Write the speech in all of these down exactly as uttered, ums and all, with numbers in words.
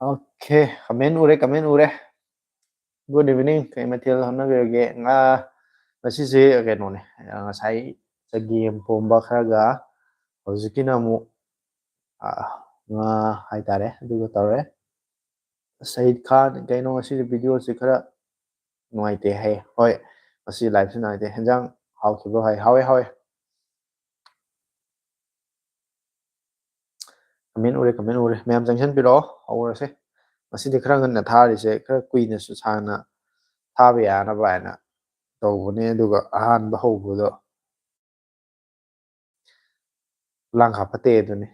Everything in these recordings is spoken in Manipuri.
ꯑꯣꯀꯦ, ꯀꯃꯦꯟ ꯎꯔꯦ, ꯀꯃꯦꯟ ꯎꯔꯦ꯫ ꯒꯨꯗ ꯏꯚꯤꯅꯤꯡ, ꯀꯩ ꯃꯊꯦꯜ ꯍꯣꯠꯅꯕꯤꯔꯒꯦ? ꯉꯥ, ꯉꯁꯤꯁꯦ ꯀꯩꯅꯣꯅꯦ, ꯉꯁꯥꯏ ꯆꯒꯦꯝ ꯄꯣꯝꯕ ꯈꯔꯒ, ꯍꯧꯖꯤꯛꯀꯤꯅ ꯑꯃꯨꯛ, ꯑ, ꯉꯥ ꯍꯥꯏꯇꯥꯔꯦ, ꯑꯗꯨꯒ ꯇꯧꯔꯦ꯫ ꯁꯍꯤꯗ ꯈꯥꯟ, ꯀꯩꯅꯣ ꯉꯁꯤꯗꯤ ꯚꯤꯗꯤꯑꯣꯁꯦ ꯈꯔ ꯅꯨꯡꯉꯥꯏꯇꯦ ꯍꯥꯏ꯫ ꯍꯣꯏ, ꯉꯁꯤ ꯂꯥꯏꯐꯁꯦ ꯅꯨꯡꯉꯥꯏꯇꯦ꯫ ꯍꯦꯟꯖꯥꯡ ꯍꯥꯎꯈꯤꯕ꯭ꯔꯣ ꯍꯥꯏ? ꯍꯥꯎꯋꯦ, ꯍꯥꯎꯋꯦ꯫ ꯀꯃꯦꯟ ꯎꯔꯦ, ꯀꯃꯦꯟ ꯎꯔꯦ꯫ ꯃꯌꯥꯝ ꯆꯪꯁꯤꯟꯕꯤꯔꯛꯑꯣ, ꯍꯧꯔꯁꯦ꯫ ꯉꯁꯤꯗꯤ ꯈꯔ ꯉꯟꯅ ꯊꯥꯔꯤꯁꯦ, ꯈꯔ ꯀꯨꯏꯅꯁꯨ ꯁꯥꯡꯅ ꯊꯥꯕ ꯌꯥꯅꯕ ꯍꯥꯏꯅ ꯇꯧꯕꯅꯦ, ꯑꯗꯨꯒ ꯑꯍꯥꯟꯕ ꯍꯧꯕꯗꯣ ꯈꯨꯂꯥꯡ ꯈꯥ ꯐꯠꯇꯦ ꯑꯗꯨꯅꯤ꯫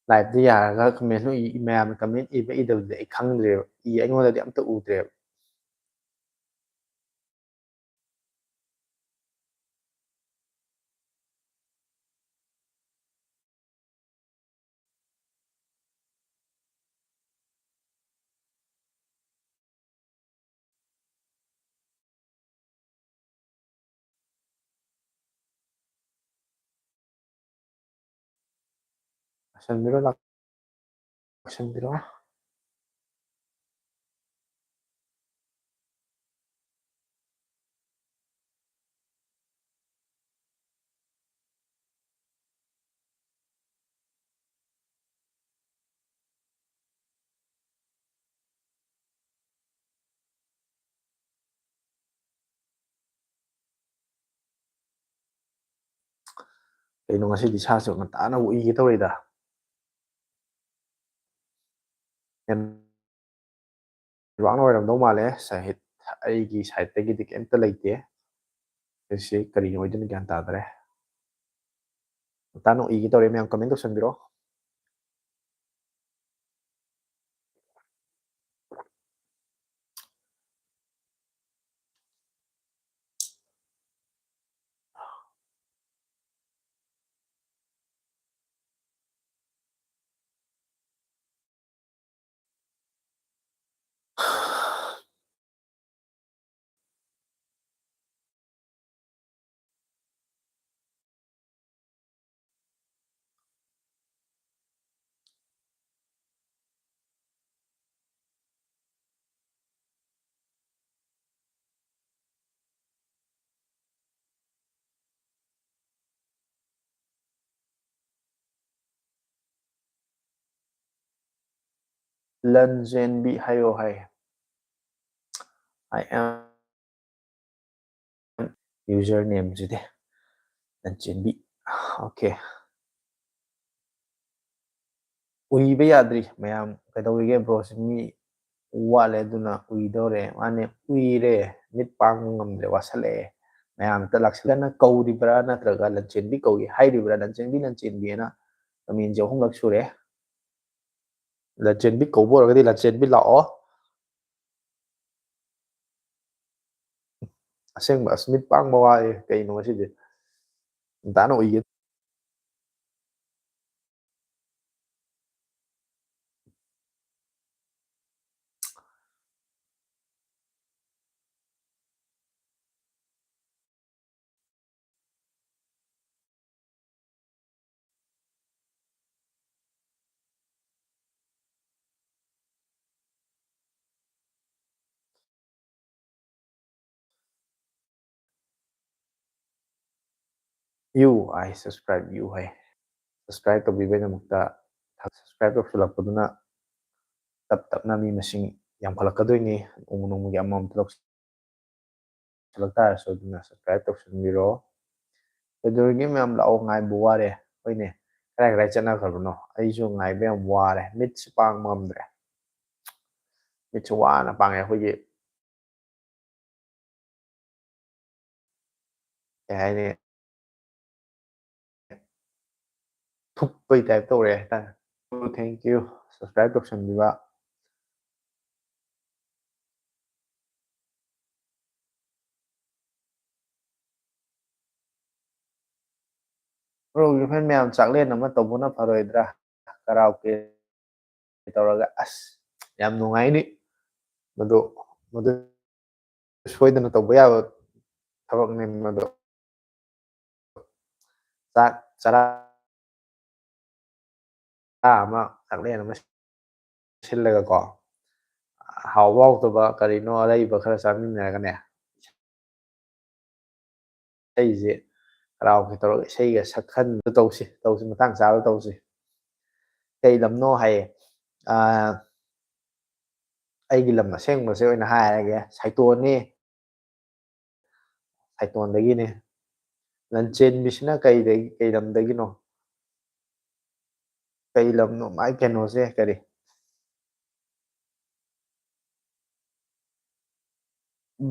ꯂꯥꯏꯞꯇ ꯌꯥꯔꯒ ꯀꯃꯦꯟ ꯃꯌꯥꯝꯅ ꯀꯃꯦꯟ ꯏꯕ ꯏꯗꯕꯗꯤ ꯑꯩ ꯈꯪꯗ꯭ꯔꯦꯕ, ꯏ ꯑꯩꯉꯣꯟꯗꯗꯤ ꯑꯝꯇ ꯎꯗ꯭ꯔꯦꯕ꯫ ꯂꯥꯛꯁꯟꯕꯤꯔꯣ, ꯂꯥꯛꯁꯟꯕꯤꯔꯣ꯫ ꯀꯩꯅꯣ ꯉꯁꯤꯗꯤ ꯏꯁꯥꯁꯦ ꯉꯟꯇꯥꯅ ꯎꯏꯒꯦ ꯇꯧꯔꯤꯗ꯫ ꯅꯦꯠꯋꯥꯛꯅ ꯑꯣꯏꯔꯝꯗꯧ ꯃꯥꯜꯂꯦ ꯁꯍꯤꯠ, ꯑꯩꯒꯤ ꯁꯥꯏꯠꯇꯒꯤꯗꯤ ꯀꯩꯝꯇ ꯂꯩꯇꯦ꯫ ꯑꯩꯁꯤ ꯀꯔꯤ ꯑꯣꯏꯗꯣꯏꯅꯣ ꯒ꯭ꯌꯥꯟ ꯇꯥꯗꯔꯦ꯫ ꯉꯟꯇꯥꯅ ꯎꯏꯒꯦ ꯇꯧꯔꯦ, ꯃꯌꯥꯝ ꯀꯃꯦꯟ ꯇꯧꯁꯟꯕꯤꯔꯣ꯫ ꯂꯟꯆꯦꯟꯕꯤ ꯍꯥꯏꯌꯣ ꯍꯥꯏ꯫ I am user name CD Lanchenbi. Okay꯫ ꯎꯏꯕ ꯌꯥꯗ꯭ꯔꯤ ꯃꯌꯥꯝ꯫ ꯀꯩꯗꯧꯔꯤꯒꯦ ꯕ꯭ꯔꯣꯁꯦ? ꯃꯤ ꯋꯥꯠꯂꯦ, ꯑꯗꯨꯅ ꯎꯏꯗꯧꯔꯦ꯫ ꯃꯥꯅꯦ, ꯎꯏꯔꯦ, ꯃꯤꯠ ꯄꯥꯡꯕ ꯉꯝꯗ꯭ꯔꯦ, ꯋꯥꯁꯜꯂꯛꯑꯦ꯫ ꯃꯌꯥꯝ ꯑꯝꯇ ꯂꯥꯛꯁꯤꯜꯂꯅ ꯀꯧꯔꯤꯕ꯭ꯔꯥ ꯅꯠꯇ꯭ꯔꯒ ꯂꯟꯆꯦꯟꯕꯤ ꯀꯧꯏ ꯍꯥꯏꯔꯤꯕ꯭ꯔꯥ? ꯂꯟꯆꯦꯟꯕꯤ, ꯂꯟꯆꯦꯟꯕꯤꯅ ꯀꯃꯦꯟꯁꯦ ꯑꯍꯨꯝꯂꯛ ꯁꯨꯔꯦ꯫ ꯂꯟꯆꯦꯟꯕꯤ ꯀꯧꯕ ꯑꯣꯏꯔꯒꯗꯤ ꯂꯟꯆꯦꯟꯕꯤ ꯂꯥꯛꯑꯣ꯫ ꯑꯁꯦꯡꯕ ꯑꯁ ꯃꯤꯠ ꯄꯥꯡꯕ ꯋꯥꯏ ꯀꯩꯅꯣ ꯉꯁꯤꯗꯤ꯫ ꯉꯟꯇꯥꯅ ꯎꯏꯒꯦ꯫ You, I subscribe you high. Subscribe ꯇꯧꯕꯤꯕꯒꯤꯗꯃꯛꯇ, subscribe ꯇꯧꯁꯤꯜꯂꯛꯄꯗꯨꯅ ꯇꯞ ꯇꯞꯅ ꯃꯤ ꯃꯁꯤꯡ ꯌꯥꯝꯈꯠꯂꯛꯀꯗꯣꯏꯅꯤ꯫ ꯅꯣꯡꯃ ꯅꯣꯡꯃꯒꯤ ꯑꯃꯃꯝꯇ ꯇꯧꯁꯤꯜꯂꯛ ꯇꯥꯔꯁꯨ, ꯑꯗꯨꯅ subscribe ꯇꯧꯁꯤꯟꯕꯤꯔꯣ꯫ ꯀꯩꯗꯧꯔꯤꯒꯦ ꯃꯌꯥꯝ? ꯂꯥꯛꯑꯣ, ꯉꯥꯏꯕ ꯋꯥꯔꯦ꯫ ꯍꯣꯏꯅꯦ, ꯀꯗꯥꯏ ꯀꯗꯥꯏ ꯆꯠꯅꯈ꯭ꯔꯕꯅꯣ? ꯑꯩꯁꯨ ꯉꯥꯏꯕ ꯌꯥꯝ ꯋꯥꯔꯦ, ꯃꯤꯠꯁꯦ ꯄꯥꯡꯕ ꯉꯝꯗ꯭ꯔꯦ꯫ ꯃꯤꯠꯁꯦ ꯋꯥꯅ ꯄꯥꯡꯉꯦ꯫ ꯑꯩꯈꯣꯏꯒꯤ ꯀꯩ ꯍꯥꯏꯅꯤ, ꯊꯨꯞꯄꯩ type ꯇꯧꯔꯦ ꯍꯥꯏꯇꯥꯔꯦ꯫ Thank you, subscribe ꯇꯧꯁꯟꯕꯤꯕ꯫ Bro, ꯒꯤ friend ꯃꯌꯥꯝ, ꯆꯥꯛꯂꯦꯟ ꯑꯃ ꯇꯧꯕꯅ ꯐꯔꯣꯏꯗ꯭ꯔꯥ? Karaoke ꯇꯧꯔꯒ꯫ ꯑꯁ, ꯌꯥꯝ ꯅꯨꯡꯉꯥꯏꯅꯤ ꯃꯗꯨ꯫ ꯃꯗꯨ ꯁꯣꯏꯗꯅ ꯇꯧꯕ ꯌꯥꯕ ꯊꯕꯛꯅꯤ ꯃꯗꯨ꯫ ꯆꯥꯛ ꯆꯔꯥ ꯑꯃ, ꯆꯥꯛꯂꯦꯟ ꯑꯃ ꯁꯤꯜꯂꯒꯀꯣ, ꯍꯥꯎꯕ ꯍꯥꯎꯇꯕ ꯀꯔꯤꯅꯣ ꯑꯔꯩꯕ ꯈꯔ ꯆꯥꯃꯤꯟꯅꯔꯒꯅꯦ, ꯏꯁꯩꯁꯦ karaoke ꯇꯧꯔꯒ ꯏꯁꯩꯒ ꯁꯛꯍꯟꯕ ꯇꯧꯁꯤ, ꯇꯧꯁꯤ, ꯃꯇꯥꯡ ꯆꯥꯕ ꯇꯧꯁꯤ꯫ ꯀꯩ ꯂꯝꯅꯣ ꯍꯥꯏꯌꯦ꯫ ꯑꯥ, ꯑꯩꯒꯤ ꯂꯝ ꯑꯁꯦꯡꯕꯁꯦ ꯑꯣꯏꯅ ꯍꯥꯏꯔꯒꯦ, ꯁꯥꯏꯇꯣꯟꯅꯤ꯫ ꯁꯥꯏꯇꯣꯟꯗꯒꯤꯅꯤ꯫ ꯂꯟꯆꯦꯟꯕꯤꯁꯤꯅ ꯀꯩꯗꯒꯤ, ꯀꯩ ꯂꯝꯗꯒꯤꯅꯣ? ꯀꯩ ꯂꯝꯅꯣ? ꯃꯥꯏ ꯀꯩꯅꯣꯁꯦ ꯀꯔꯤ?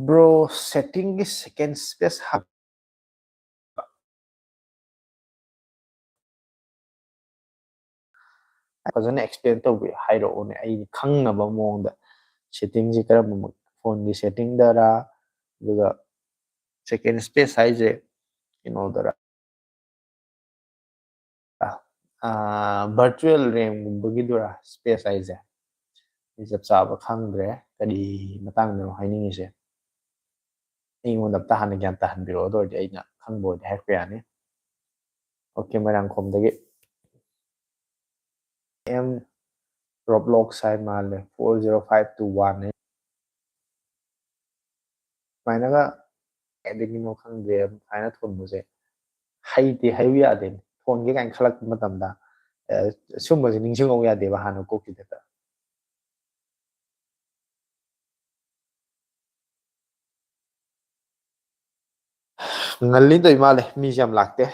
Bro, setting ꯒꯤ second space ꯍꯥꯞ-, ꯐꯖꯅ explain ꯇꯧꯕꯤ ꯍꯥꯏꯔꯛꯎꯅꯦ, ꯑꯩ ꯈꯪꯅꯕ ꯃꯑꯣꯡꯗ꯫ Setting ꯁꯦ ꯀꯔꯝꯕ, phone ꯒꯤ setting ꯗꯔ, ꯑꯗꯨꯒ second space ꯍꯥꯏꯁꯦ ꯀꯩꯅꯣꯗꯔ? ꯑꯥ, virtual RAM ꯒꯨꯝꯕꯒꯤꯗꯨꯔꯥ space ꯍꯥꯏꯁꯦ? ꯑꯩ ꯆꯞ ꯆꯥꯕ ꯈꯪꯗ꯭ꯔꯦ, ꯀꯔꯤ ꯃꯇꯥꯡꯗꯅꯣ ꯍꯥꯏꯅꯤꯡꯉꯤꯁꯦ꯫ ꯑꯩꯉꯣꯟꯗ ꯑꯝꯇ ꯍꯥꯟꯅ ꯒ꯭ꯌꯥꯟ ꯇꯥꯍꯟꯕꯤꯔꯛꯑꯣ, ꯑꯗꯨ ꯑꯣꯏꯔꯗꯤ ꯑꯩꯅ ꯈꯪꯕ ꯑꯣꯏꯔꯗꯤ ꯍꯥꯏꯔꯛꯄ ꯌꯥꯅꯤ꯫ OK, ꯃꯣꯏꯔꯥꯡꯈꯣꯝꯗꯒꯤ꯫ M Roblox ꯍꯥꯏ ꯃꯥꯜꯂꯦ, four zero five two one ꯍꯥꯏ꯫ ꯁꯨꯃꯥꯏꯅꯒ ꯀꯥꯏꯗꯒꯤꯅꯣ ꯈꯪꯗꯦ, ꯁꯨꯃꯥꯏꯅ ꯊꯣꯟꯕꯁꯦ ꯍꯩꯇꯦ, ꯍꯩꯌꯨ ꯌꯥꯗꯦ꯫ ꯊꯣꯟꯒꯦ ꯀꯥꯏꯅ ꯈꯜꯂꯛꯄ ꯃꯇꯝꯗ, ꯑ, ꯁꯨꯝꯕꯁꯦ ꯅꯤꯡꯁꯤꯡꯍꯧ ꯌꯥꯗꯦꯕ ꯍꯥꯟꯅ ꯀꯣꯛꯁꯤꯗ꯫ ꯉꯜꯂꯤ ꯇꯧ ꯃꯥꯜꯂꯦ, ꯃꯤꯁꯦ ꯌꯥꯝ ꯂꯥꯛꯇꯦ꯫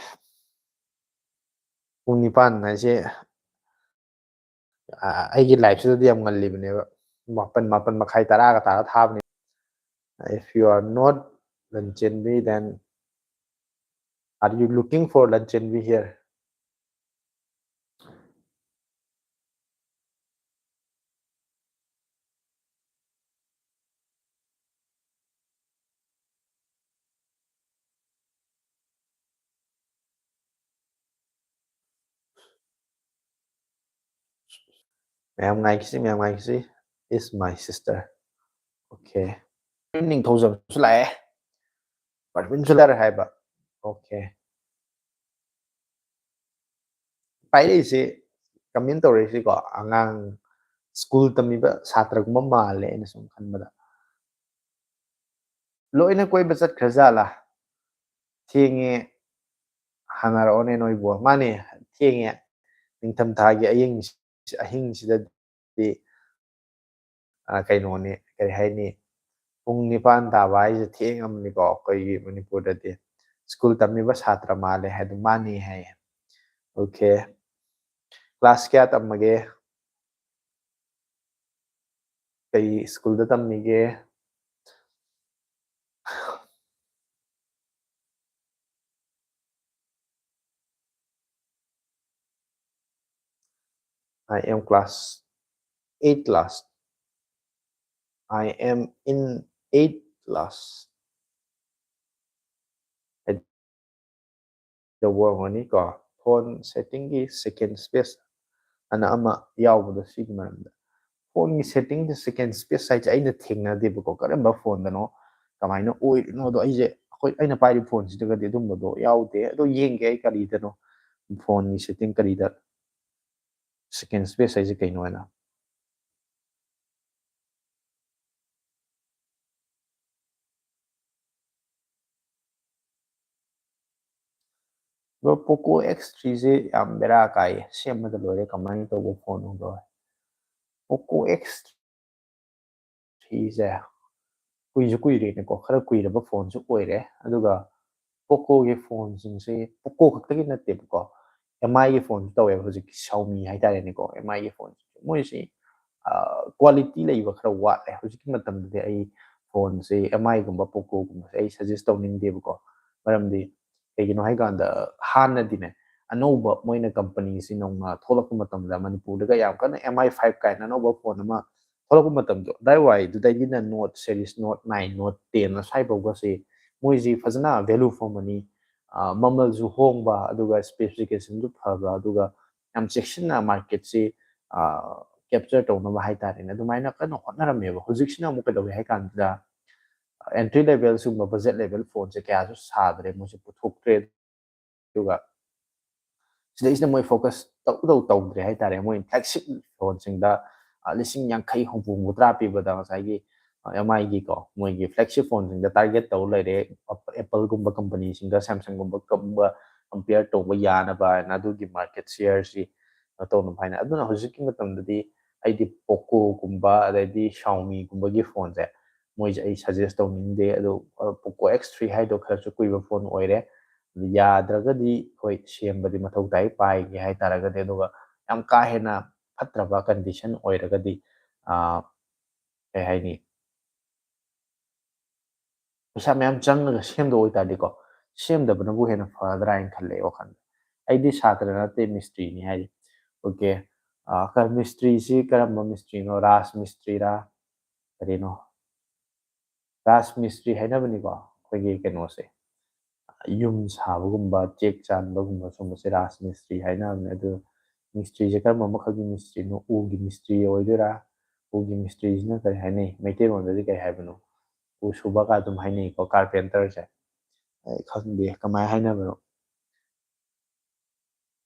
ꯄꯨꯡ ꯅꯤꯄꯥꯟ ꯍꯥꯏꯁꯦ, ꯑ, ꯑꯩꯒꯤ life ꯁꯤꯗꯗꯤ ꯌꯥꯝ ꯉꯜꯂꯤꯕꯅꯦꯕ꯫ ꯃꯥꯄꯟ, ꯃꯥꯄꯟ ꯃꯈꯥꯏ, ꯇꯔꯥꯒ ꯇꯥꯔ ꯊꯥꯕꯅꯦ꯫ If you are not Lanchenbi, then are you looking for Lanchenbi here? ꯃꯌꯥꯝ ꯉꯥꯏꯈꯤꯁꯤ, ꯃꯌꯥꯝ ꯉꯥꯏꯈꯤꯁꯤ꯫ Is my sister. OK꯫ ꯅꯤꯡꯊꯧꯖꯝꯁꯨ ꯂꯥꯛꯑꯦ꯫ ꯄꯔꯚꯤꯟꯁꯨ ꯂꯥꯛꯑꯦ ꯍꯥꯏꯕ꯫ OK꯫ ꯄꯥꯏꯔꯛꯏꯁꯦ, comment ꯇꯧꯔꯛꯏꯁꯤꯀꯣ, ꯑꯉꯥꯡ school ꯇꯝꯃꯤꯕ ꯁꯥꯇ꯭ꯔꯒꯨꯝꯕ ꯃꯥꯜꯂꯦ ꯑꯩꯅ ꯁꯨꯝ ꯈꯟꯕꯗ꯫ ꯂꯣꯏꯅ ꯀꯣꯏꯕ ꯆꯠꯈ꯭ꯔꯖꯥꯠꯂꯥ? ꯊꯦꯡꯉꯦ, ꯍꯥꯟꯅꯔꯛꯑꯣꯅꯦ ꯅꯣꯏꯕꯨ꯫ ꯃꯥꯅꯦ, ꯊꯦꯡꯉꯦ꯫ ꯅꯤꯡꯊꯝꯊꯥꯒꯤ ꯑꯌꯤꯡ-, ꯑꯍꯤꯡꯁꯤꯗꯗꯤ ꯑ, ꯀꯩꯅꯣꯅꯤ, ꯀꯔꯤ ꯍꯥꯏꯅꯤ, ꯄꯨꯡ ꯅꯤꯄꯥꯟ ꯇꯥꯕ ꯍꯥꯏꯁꯦ ꯊꯦꯡꯉꯕꯅꯤꯀꯣ ꯑꯩꯈꯣꯏꯒꯤ ꯃꯅꯤꯄꯨꯔꯗꯗꯤ꯫ ꯁ꯭ꯀꯨꯜ ꯇꯝꯃꯤꯕ ꯁꯥꯇ꯭ꯔ ꯃꯥꯜꯂꯦ ꯍꯥꯏꯗꯣ ꯃꯥꯅꯤ ꯍꯥꯏꯌꯦ꯫ Okay꯫ Class ꯀꯌꯥ ꯇꯝꯃꯒꯦ? ꯀꯩ ꯁ꯭ꯀꯨꯜꯗ ꯇꯝꯃꯤꯒꯦ? I am class eight class. I am in eight class. ꯇꯧꯕ ꯑꯣꯏꯔꯝꯒꯅꯤꯀꯣ꯫ Phone setting ꯒꯤ second space ꯑꯅ ꯑꯃ ꯌꯥꯎꯕꯗꯣ, ꯁꯤꯒꯤ ꯃꯔꯝꯗ꯫ Phone ꯒꯤ setting ꯗ second space ꯍꯥꯏꯁꯦ ꯑꯩꯅ ꯊꯦꯡꯅꯗꯦꯕꯀꯣ, ꯀꯔꯝꯕ phone ꯗꯅꯣ, ꯀꯃꯥꯏꯅ ꯑꯣꯏꯔꯤꯅꯣꯗꯣ꯫ ꯑꯩꯁꯦ, ꯑꯩꯈꯣꯏ, ꯑꯩꯅ ꯄꯥꯏꯔꯤꯕ phone ꯁꯤꯗꯒꯗꯤ ꯑꯗꯨꯝꯕꯗꯣ ꯌꯥꯎꯗꯦ꯫ ꯑꯗꯣ ꯌꯦꯡꯒꯦ ꯑꯩ ꯀꯔꯤꯗꯅꯣ, phone ꯒꯤ setting ꯀꯔꯤꯗ second space ꯍꯥꯏꯁꯦ ꯀꯩꯅꯣ ꯍꯥꯏꯅ꯫ Bro, Poco X three ꯁꯦ ꯌꯥꯝ ꯕꯦꯔꯥ ꯀꯥꯏꯌꯦ꯫ ꯁꯦꯝꯕꯗ ꯂꯣꯏꯔꯦ, ꯀꯃꯥꯏꯅ ꯇꯧꯕ phone ꯅꯣ, bro? Poco X three ꯁꯦ ꯀꯨꯏꯁꯨ ꯀꯨꯏꯔꯦꯅꯦꯀꯣ, ꯈꯔ ꯀꯨꯏꯔꯕ phone ꯁꯨ ꯑꯣꯏꯔꯦ꯫ ꯑꯗꯨꯒ Poco ꯒꯤ phone ꯁꯤꯡꯁꯦ, Poco ꯈꯛꯇꯒꯤ ꯅꯠꯇꯦꯕꯀꯣ, M I ꯒꯤ phone ꯁꯨ ꯇꯧꯋꯦꯕ ꯍꯧꯖꯤꯛꯀꯤ Xiaomi ꯍꯥꯏꯇꯥꯔꯦꯅꯦꯀꯣ, M I ꯒꯤ phone ꯁꯤꯡꯁꯦ꯫ ꯃꯣꯏꯁꯤ, ꯑ, quality ꯂꯩꯕ ꯈꯔ ꯋꯥꯠꯂꯦ꯫ ꯍꯧꯖꯤꯛꯀꯤ ꯃꯇꯝꯗꯗꯤ ꯑꯩ phone ꯁꯦ M I ꯒꯨꯝꯕ, Poco ꯒꯨꯝꯕꯁꯦ ꯑꯩ suggest ꯇꯧꯅꯤꯡꯗꯦꯕꯀꯣ꯫ ꯃꯔꯝꯗꯤ ꯀꯩꯒꯤꯅꯣ ꯍꯥꯏꯀꯥꯟꯗ, ꯍꯥꯟꯅꯗꯤꯅꯦ, ꯑꯅꯧꯕ ꯃꯣꯏꯅ company ꯁꯤ ꯅꯧꯅ ꯊꯣꯛꯂꯛꯄ ꯃꯇꯝꯗ ꯃꯅꯤꯄꯨꯔꯗꯒ ꯌꯥꯝ ꯀꯟꯅ M I five ꯀꯥꯏꯅ ꯑꯅꯧꯕ phone ꯑꯃ ꯊꯣꯛꯂꯛꯄ ꯃꯇꯝꯗꯣ, ꯑꯗꯥꯏꯋꯥꯏꯗꯨꯗꯩꯗꯤꯅ Note series, Note nine, Note ten ꯑꯁ꯭ꯋꯥꯏ ꯐꯥꯎꯕꯁꯤ ꯃꯣꯏꯁꯤ ꯐꯖꯅ value for money, ꯑ, ꯃꯃꯜꯁꯨ ꯍꯣꯡꯕ, ꯑꯗꯨꯒ specification ꯁꯨ ꯐꯕ, ꯑꯗꯨꯒ ꯌꯥꯝ ꯆꯦꯛꯁꯤꯟꯅ market ꯁꯤ, ꯑ, capture ꯇꯧꯅꯕ ꯍꯥꯏꯇꯥꯔꯦꯅꯦ, ꯑꯗꯨꯃꯥꯏꯅ ꯀꯟꯅ ꯍꯣꯠꯅꯔꯝꯃꯦꯕ꯫ ꯍꯧꯖꯤꯛꯁꯤꯅ ꯑꯃꯨꯛ ꯀꯩꯗꯧꯏ ꯍꯥꯏ ꯀꯥꯟꯗ, entry level ꯁꯤꯒꯨꯝꯕ budget level phone ꯁꯦ ꯀꯌꯥꯁꯨ ꯁꯥꯗ꯭ꯔꯦ, ꯃꯣꯏꯁꯦ ꯄꯨꯊꯣꯛꯇ꯭ꯔꯦ꯫ ꯑꯗꯨꯒ ꯁꯤꯗꯩꯁꯤꯗ ꯃꯣꯏ focus ꯇꯧꯗꯧ ꯇꯧꯗ꯭ꯔꯦ ꯍꯥꯏꯇꯥꯔꯦ꯫ ꯃꯣꯏ flagship phone ꯁꯤꯡꯗ, ꯑ, ꯂꯤꯁꯤꯡ ꯌꯥꯡꯈꯩ, ꯍꯨꯝꯐꯨ, ꯍꯨꯝꯐꯨꯇꯔꯥ ꯄꯤꯕꯗ ꯉꯁꯥꯏꯒꯤ, ꯑ, M I ꯒꯤꯀꯣ, ꯃꯣꯏꯒꯤ flagship phone ꯁꯤꯡꯗ target ꯇꯧ ꯂꯩꯔꯦ꯫ Apple ꯒꯨꯝꯕ company ꯁꯤꯡꯗ, Samsung ꯒꯨꯝꯕ ꯀꯝꯕ compare ꯇꯧꯕ ꯌꯥꯅꯕ ꯍꯥꯏꯅ ꯑꯗꯨꯒꯤ market share ꯁꯤ ꯀꯩꯅꯣ ꯇꯧꯅꯕ ꯍꯥꯏꯅ꯫ ꯑꯗꯨꯅ ꯍꯧꯖꯤꯛꯀꯤ ꯃꯇꯝꯗꯗꯤ ꯑꯩꯗꯤ ꯄꯣꯀꯣꯒꯨꯝꯕ ꯑꯗꯩꯗꯤ ꯁꯥꯎꯃꯤꯒꯨꯝꯕꯒꯤ ꯐꯣꯟꯁꯦ ꯃꯣꯏꯁꯦ ꯑꯩ ꯁꯖꯦꯁ ꯇꯧꯅꯤꯡꯗꯦ꯫ ꯑꯗꯣ ꯄꯣꯀꯣ ꯑꯦꯛꯁ ꯊ꯭ꯔꯤ ꯍꯥꯏꯗꯣ ꯈꯔꯁꯨ ꯀꯨꯏꯕ ꯐꯣꯟ ꯑꯣꯏꯔꯦ꯫ ꯑꯗꯨ ꯌꯥꯗ꯭ꯔꯒꯗꯤ ꯍꯣꯏ ꯁꯦꯝꯕꯗꯤ ꯃꯊꯧ ꯇꯥꯏ, ꯄꯥꯏꯒꯦ ꯍꯥꯏꯇꯥꯔꯒꯗꯤ꯫ ꯑꯗꯨꯒ ꯌꯥꯝ ꯀꯥ ꯍꯦꯟꯅ ꯐꯠꯇ꯭ꯔꯕ ꯀꯟꯗꯤꯁꯟ ꯑꯣꯏꯔꯒꯗꯤ, ꯑꯥ, ꯀꯩ ꯍꯥꯏꯅꯤ, ꯄꯩꯁꯥ ꯃꯌꯥꯝ ꯆꯪꯉꯒ ꯁꯦꯝꯗꯧ ꯑꯣꯏꯇꯥꯔꯗꯤꯀꯣ, ꯁꯦꯝꯗꯕꯅꯕꯨ ꯍꯦꯟꯅ ꯐꯗ꯭ꯔꯥ ꯍꯥꯏꯅ ꯈꯜꯂꯦ ꯑꯩ ꯋꯥꯈꯜꯗ꯫ ꯑꯩꯗꯤ ꯁꯥꯇ꯭ꯔ ꯅꯠꯇꯦ, ꯃꯤꯁꯇ꯭ꯔꯤꯅꯤ ꯍꯥꯏꯔꯤ꯫ ꯑꯣꯀꯦ, ꯃꯤꯁꯇ꯭ꯔꯤꯁꯤ ꯀꯔꯝꯕ ꯃꯤꯁꯇ꯭ꯔꯤꯅꯣ? ꯔꯥꯖ ꯃꯤꯁꯇ꯭ꯔꯤꯔꯥ ꯀꯔꯤꯅꯣ? ꯔꯥꯖ ꯃꯤꯁꯇ꯭ꯔꯤ ꯍꯥꯏꯅꯕꯅꯤꯀꯣ ꯑꯩꯈꯣꯏꯒꯤ ꯀꯩꯅꯣꯁꯦ, ꯌꯨꯝ ꯁꯥꯕꯒꯨꯝꯕ, ꯆꯦꯛ ꯆꯥꯟꯕꯒꯨꯝꯕ ꯁꯨꯝꯕꯁꯦ ꯔꯥꯖ ꯃꯤꯁꯇ꯭ꯔꯤ ꯍꯥꯏꯅꯕꯅꯦ꯫ ꯑꯗꯨ ꯃꯤꯁꯇ꯭ꯔꯤꯁꯦ ꯀꯔꯝꯕ ꯃꯈꯜꯒꯤ ꯃꯤꯁꯇ꯭ꯔꯤꯅꯣ? ꯎꯒꯤ ꯃꯤꯁꯇ꯭ꯔꯤ ꯑꯣꯏꯗꯣꯏꯔꯥ? ꯎꯒꯤ ꯃꯤꯁꯇ꯭ꯔꯤꯁꯤꯅ ꯀꯔꯤ ꯍꯥꯏꯅꯩ? ꯃꯩꯇꯩꯂꯣꯟꯗꯗꯤ ꯀꯔꯤ ꯍꯥꯏꯕꯅꯣ? ꯎ ꯁꯨꯕꯒ ꯑꯗꯨꯝ ꯍꯥꯏꯅꯩꯀꯣ, ꯀꯥꯔꯄꯦꯟꯇꯔꯁꯦ꯫ ꯑꯩ ꯈꯪꯗꯦ ꯀꯃꯥꯏꯅ ꯍꯥꯏꯅꯕꯅꯣ꯫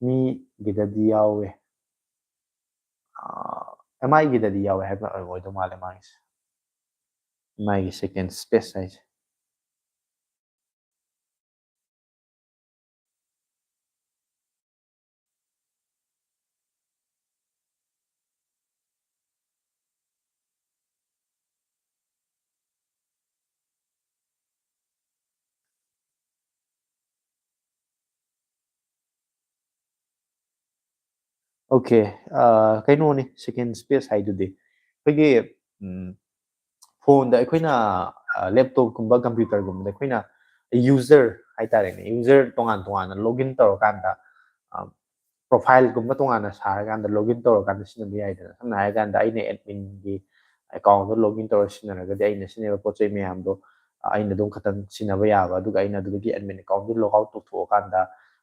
ꯃꯤꯒꯤꯗꯗꯤ ꯌꯥꯎꯋꯦ꯫ ꯑꯦꯝ ꯑꯥꯏꯒꯤꯗꯗꯤ ꯌꯥꯎꯋꯦ ꯍꯥꯏꯕ ꯑꯣꯏꯗꯧ ꯃꯥꯜꯂꯦ ꯃꯥꯒꯤꯁꯦ꯫ ꯑꯦꯝ ꯑꯥꯏꯒꯤ ꯁꯦꯀꯦꯟ ꯁ꯭ꯄꯦꯁ ꯍꯥꯏꯁꯦ꯫ ꯑꯣꯀꯦ, ꯀꯩꯅꯣꯅꯤ ꯁꯦꯀꯦꯟ ꯁ꯭ꯄꯦꯁ ꯍꯥꯏꯗꯨꯗꯤ꯫ ꯑꯩꯈꯣꯏꯒꯤ ꯐꯣꯟꯗ ꯑꯩꯈꯣꯏꯅ, ꯂꯦꯞꯇꯣꯞꯀꯨꯝꯕ ꯀꯝꯄ꯭ꯌꯨꯇꯔꯒꯨꯝꯕꯗ ꯑꯩꯈꯣꯏꯅ ꯌꯨꯖꯔ ꯍꯥꯏꯇꯥꯔꯦꯅꯦ, ꯌꯨꯖꯔ ꯇꯣꯉꯥꯟ ꯇꯣꯉꯥꯟꯅ ꯂꯣꯛ ꯏꯟ ꯇꯧꯔꯀꯥꯟꯗ, ꯄ꯭ꯔꯣꯐꯥꯏꯜꯒꯨꯝꯕ ꯇꯣꯉꯥꯟꯅ ꯁꯥꯔꯀꯥꯟꯗ ꯂꯣꯛ ꯏꯟ ꯇꯧꯔꯀꯥꯟꯗ ꯁꯤꯖꯤꯟꯅꯕ ꯌꯥꯏꯗꯅ꯫ ꯁꯝꯅ ꯍꯥꯏꯔꯀꯥꯟꯗ ꯑꯩꯅ ꯑꯦꯗꯃꯤꯟꯒꯤ ꯑꯦꯀꯥꯎꯟꯗꯣ ꯂꯣꯛ ꯏꯟ ꯇꯧꯔ ꯁꯤꯖꯤꯟꯅꯔꯒꯗꯤ ꯑꯩꯅ ꯁꯤꯖꯤꯟꯅꯕ ꯄꯣꯠ ꯆꯩ ꯃꯌꯥꯝꯗꯣ ꯑꯩꯅ ꯑꯗꯨꯝ ꯈꯛꯇꯪ ꯁꯤꯖꯤꯟꯅꯕ ꯌꯥꯕ꯫ ꯑꯗꯨꯒ ꯑꯩꯅ ꯑꯗꯨꯗꯒꯤ ꯑꯦꯗꯃꯤꯟ ꯑꯦꯀꯥꯎꯟꯗꯨ ꯂꯣꯛ ꯑꯥꯎꯠ ꯇꯧꯊꯣꯛꯑꯀꯥꯟꯗ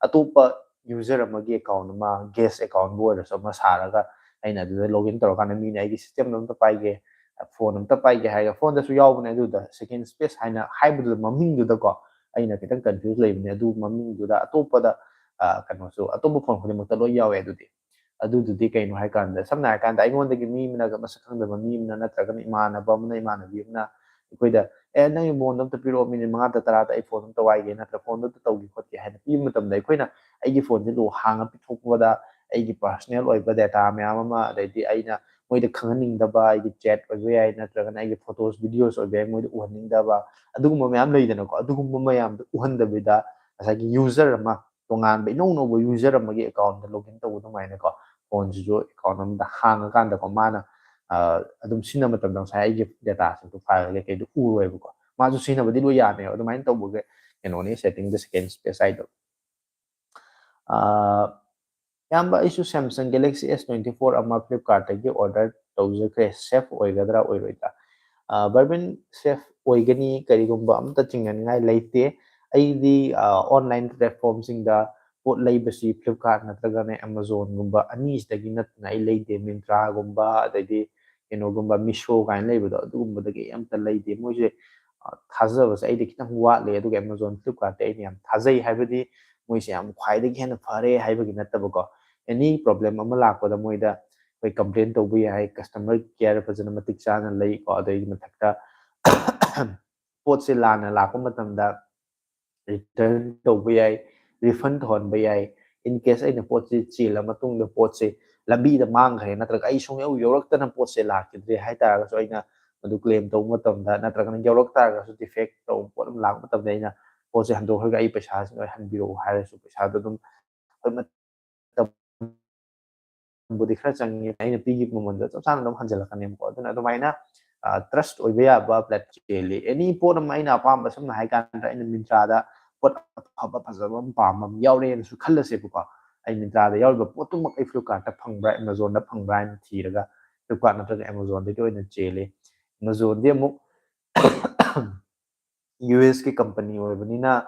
ꯑꯇꯣꯞꯄ ꯌꯨꯖꯔ ꯑꯃꯒꯤ ꯑꯦꯀꯥꯎꯟ ꯑꯃ, ꯒꯦꯁ ꯑꯦꯀꯥꯎꯟꯕꯨ ꯑꯣꯏꯔꯁꯨ ꯑꯃ ꯁꯥꯔꯒ ꯑꯩꯅ ꯑꯗꯨꯗ ꯂꯣꯛ ꯏꯟ ꯇꯧꯔꯀꯥꯟꯗ ꯃꯤꯅ ꯑꯩꯒꯤ ꯁꯤꯁꯇꯦꯝꯗꯣ ꯑꯝꯇ ꯄꯥꯏꯒꯦ, ꯐꯣꯟ ꯑꯝꯇ ꯄꯥꯏꯒꯦ ꯍꯥꯏꯔꯒ, ꯐꯣꯟꯗꯁꯨ ꯌꯥꯎꯕꯅꯦ ꯑꯗꯨꯗ ꯁꯦꯀꯦꯟ ꯁ꯭ꯄꯦꯁ ꯍꯥꯏꯅ ꯍꯥꯏꯕꯗꯨꯗ, ꯃꯃꯤꯡꯗꯨꯗꯀꯣ ꯑꯩꯅ ꯈꯤꯇꯪ ꯀꯟꯐ꯭ꯌꯨꯁ ꯂꯩꯕꯅꯦ꯫ ꯑꯗꯨ ꯃꯃꯤꯡꯗꯨꯗ ꯑꯇꯣꯞꯄꯗ, ꯑ, ꯀꯩꯅꯣꯁꯨ ꯑꯇꯣꯞꯄ ꯐꯣꯟ ꯈꯨꯗꯤꯡꯃꯛꯇ ꯂꯣꯏ ꯌꯥꯎꯋꯦ꯫ ꯑꯗꯨꯗꯤ, ꯑꯗꯨꯗꯨꯗꯤ ꯀꯩꯅꯣ ꯍꯥꯏꯀꯥꯟꯗ, ꯁꯝꯅ ꯍꯥꯏꯔꯀꯥꯟꯗ ꯑꯩꯉꯣꯟꯗꯒꯤ ꯃꯤ ꯑꯃꯅꯒ, ꯃꯁꯛ ꯈꯪꯗꯕ ꯃꯤ ꯑꯃꯅ ꯅꯠꯇ꯭ꯔꯒꯅ ꯏꯃꯥꯟꯅꯕ ꯑꯃꯅ ꯏꯃꯥꯟꯅꯕꯤ ꯑꯃꯅ ꯑꯩꯈꯣꯏꯗ, "ꯑꯦ, ꯅꯪꯒꯤ ꯐꯣꯟꯗꯣ ꯑꯝꯇ ꯄꯤꯔꯛꯑꯣ, ꯃꯤꯅꯤꯠ ꯃꯉꯥꯗ ꯇꯔꯥꯗ ꯑꯩ ꯐꯣꯟ ꯑꯝꯇ ꯋꯥꯏꯒꯦ, ꯅꯠꯇ꯭ꯔ ꯐꯣꯟꯗꯣ ꯑꯝꯇ ꯇꯧꯒꯦ ꯈꯣꯠꯀꯦ" ꯍꯥꯏꯅ ꯄꯤꯕ ꯃꯇꯝꯗ, ꯑꯩꯈꯣꯏꯅ ꯑꯩꯒꯤ ꯐꯣꯟꯁꯦ ꯂꯣ ꯍꯥꯡꯉ ꯄꯤꯊꯣꯛꯄꯗ ꯑꯩꯒꯤ ꯄꯥꯔꯁꯣꯅꯦꯜ ꯑꯣꯏꯕ ꯗꯦꯇꯥ ꯃꯌꯥꯝ ꯑꯃ, ꯑꯗꯩꯗꯤ ꯑꯩꯅ ꯃꯣꯏꯗ ꯈꯪꯍꯟꯅꯤꯡꯗꯕ, ꯑꯩꯒꯤ ꯆꯦꯠ ꯑꯣꯏꯕ ꯌꯥꯏ, ꯅꯠꯇ꯭ꯔꯒꯅ ꯑꯩꯒꯤ ꯐꯣꯇꯣꯁ, ꯚꯤꯗꯤꯑꯣꯁ ꯑꯣꯏꯕ ꯌꯥꯏ, ꯃꯣꯏꯗ ꯎꯍꯟꯅꯤꯡꯗꯕ, ꯑꯗꯨꯒꯨꯝꯕ ꯃꯌꯥꯝ ꯂꯩꯗꯅꯀꯣ꯫ ꯑꯗꯨꯒꯨꯝꯕ ꯃꯌꯥꯝꯗꯣ ꯎꯍꯟꯗꯕꯤꯗ ꯉꯁꯥꯏꯒꯤ ꯌꯨꯖꯔ ꯑꯃ, ꯇꯣꯉꯥꯟꯕ ꯏꯅꯧ ꯅꯧꯕ ꯌꯨꯖꯔ ꯑꯃꯒꯤ ꯑꯦꯀꯥꯎꯟꯗ ꯂꯣꯒꯏꯟ ꯇꯧꯕ ꯑꯗꯨꯃꯥꯏꯅꯀꯣ, ꯐꯣꯟꯁꯤꯁꯨ ꯑꯦꯀꯥꯎꯟ ꯑꯃꯗ ꯍꯥꯡꯉꯀꯥꯟꯗꯀꯣ, ꯃꯥꯅ ꯑ, ꯑꯗꯨꯝ ꯁꯤꯖꯤꯟꯅꯕ ꯃꯇꯝꯗ ꯉꯁꯥꯏ ꯑꯩꯒꯤ ꯗꯦꯇꯥꯁꯤꯡꯗꯣ, ꯐꯥꯏꯜ ꯀꯩꯀꯩꯗꯣ ꯎꯔꯣꯏꯕꯀꯣ꯫ ꯃꯥꯁꯨ ꯁꯤꯖꯤꯟꯅꯕꯗꯤ ꯂꯣꯏ ꯌꯥꯅꯦꯕ꯫ ꯑꯗꯨꯃꯥꯏꯅ ꯇꯧꯕꯒꯤ ꯀꯩꯅꯣꯅꯤ, ꯁꯦꯇꯤꯡꯗ ꯁꯦꯀꯦꯟ ꯁ꯭ꯄꯦꯁ ꯍꯥꯏꯗꯣ꯫ ꯑ, ꯏꯌꯥꯝꯕ, ꯑꯩꯁꯨ Samsung Galaxy S twenty four ꯑꯃ Flipkart-ꯇꯒꯤ ꯑꯣꯔꯗꯔ ꯇꯧꯖꯈ꯭ꯔꯦ꯫ ꯁꯦꯐ ꯑꯣꯏꯒꯗ꯭ꯔꯥ ꯑꯣꯏꯔꯣꯏꯗ꯭ꯔꯥ? ꯑ, ꯕꯔꯕꯤꯟ, ꯁꯦꯐ ꯑꯣꯏꯒꯅꯤ, ꯀꯔꯤꯒꯨꯝꯕ ꯑꯝꯇ ꯆꯤꯡꯅꯅꯤꯡꯉꯥꯏ ꯂꯩꯇꯦ꯫ ꯑꯩꯗꯤ, ꯑ, ꯑꯣꯟꯂꯥꯏꯟ ꯄ꯭ꯂꯦꯠꯐꯣꯝꯁꯤꯡꯗ ꯄꯣꯠ ꯂꯩꯕꯁꯤ Flipkart ꯅꯠꯇ꯭ꯔꯒꯅ Amazon-ꯒꯨꯝꯕ ꯑꯅꯤꯁꯤꯗꯒꯤ ꯅꯠꯇꯅ ꯑꯩ ꯂꯩꯗꯦ꯫ Myntra-ꯒꯨꯝꯕ, ꯑꯗꯩꯗꯤ ꯀꯩꯅꯣꯒꯨꯝꯕ, Meesho ꯀꯥꯏꯅ ꯂꯩꯕꯗꯣ, ꯑꯗꯨꯒꯨꯝꯕꯗꯒꯤ ꯑꯩ ꯑꯝꯇ ꯂꯩꯗꯦ꯫ ꯃꯣꯏꯁꯦ, ꯑ, ꯊꯥꯖꯕꯁꯦ ꯑꯩꯗꯤ ꯈꯤꯇꯪ ꯋꯥꯠꯂꯦ꯫ ꯑꯗꯨꯒ Amazon, Flipkart-ꯇꯤ ꯑꯩꯅ ꯌꯥꯝ ꯊꯥꯖꯩ, ꯍꯥꯏꯕꯗꯤ ꯃꯣꯏꯁꯦ ꯌꯥꯝ ꯈ꯭ꯋꯥꯏꯗꯒꯤ ꯍꯦꯟꯅ ꯐꯔꯦ ꯍꯥꯏꯕꯒꯤ ꯅꯠꯇꯕꯀꯣ꯫ Any problem ꯑꯃ ꯂꯥꯛꯄꯗ ꯃꯣꯏꯗ ꯑꯩꯈꯣꯏ complain ꯇꯧꯕ ꯌꯥꯏ, customer care ꯐꯖꯅ ꯃꯇꯤꯛ ꯆꯥꯅ ꯂꯩꯀꯣ꯫ ꯑꯗꯨꯒꯤ ꯃꯊꯛꯇ ꯄꯣꯠꯁꯦ ꯂꯥꯟꯅ ꯂꯥꯛꯄ ꯃꯇꯝꯗ return ꯇꯧꯕ ꯌꯥꯏ, refund ꯇꯧꯍꯟꯕ ꯌꯥꯏ꯫ In case ꯑꯩꯅ ꯄꯣꯠꯁꯦ ꯆꯦꯜꯂ ꯃꯇꯨꯡꯗ ꯄꯣꯠꯁꯦ ꯂꯝꯕꯤꯗ ꯃꯥꯡꯈ꯭ꯔꯦ, ꯅꯠꯇ꯭ꯔꯒ ꯑꯩ ꯁꯨꯡꯌꯧ ꯌꯧꯔꯛꯇꯅ ꯄꯣꯠꯁꯦ ꯂꯥꯛꯈꯤꯗ꯭ꯔꯦ ꯍꯥꯏꯇꯥꯔꯒꯁꯨ, ꯑꯩꯅ ꯃꯗꯨ claim ꯇꯧꯕ ꯃꯇꯝꯗ, ꯅꯠꯇ꯭ꯔꯒꯅ ꯌꯧꯔꯛ ꯇꯥꯔꯒꯁꯨ, defect ꯇꯧꯕ ꯄꯣꯠ ꯑꯃ ꯂꯥꯛꯄ ꯃꯇꯝꯗ, ꯑꯩꯅ ꯄꯣꯠꯁꯦ ꯍꯟꯗꯣꯛꯈ꯭ꯔꯒ ꯑꯩ ꯄꯩꯁꯥꯁꯤ ꯂꯣꯏ ꯍꯟꯕꯤꯔꯛꯎ ꯍꯥꯏꯔꯁꯨ, ꯄꯩꯁꯥꯗꯣ ꯑꯗꯨꯝ, ꯍꯣꯏ, ꯃꯇꯝꯕꯨꯗꯤ ꯈꯔ ꯆꯪꯉꯤ, ꯑꯩꯅ ꯄꯤꯈꯤꯕ ꯃꯃꯜꯗꯣ ꯆꯞ ꯆꯥꯅ ꯑꯗꯨꯝ ꯍꯟꯖꯤꯜꯂꯛꯀꯅꯦꯕꯀꯣ꯫ ꯑꯗꯨꯅ ꯑꯗꯨꯃꯥꯏꯅ, ꯑ, trust ꯑꯣꯏꯕ ꯌꯥꯕ ꯄ꯭ꯂꯦꯠ ꯆꯦꯜꯂꯤ꯫ Any ꯄꯣꯠ ꯑꯃ, ꯑꯩꯅ ꯑꯄꯥꯝꯕ, ꯁꯝꯅ ꯍꯥꯏ ꯀꯥꯟꯗ, ꯑꯩꯅ Myntra-ꯗ ꯄꯣꯠ ꯑꯐꯕ ꯐꯖꯕ ꯑꯃ ꯄꯥꯝꯕ ꯑꯃ ꯌꯥꯎꯔꯦꯅꯁꯨ ꯈꯜꯂꯁꯦꯕꯀꯣ꯫ ꯑꯩ Myntra-ꯗ ꯌꯥꯎꯔꯤꯕ ꯄꯣꯠꯇꯨꯃꯛ ꯑꯩ Flipkart-ꯇ ꯐꯪꯕ꯭ꯔꯥ, Amazon-ꯗ ꯐꯪꯕ꯭ꯔꯥ ꯍꯥꯏꯅ ꯊꯤꯔꯒ Flipkart ꯅꯠꯇ꯭ꯔꯒ Amazon-ꯗꯒꯤ ꯑꯣꯏꯅ ꯆꯦꯜꯂꯤ꯫ Amazon-ꯗꯤ ꯑꯃꯨꯛ U S-ꯀꯤ company ꯑꯣꯏꯕꯅꯤꯅ,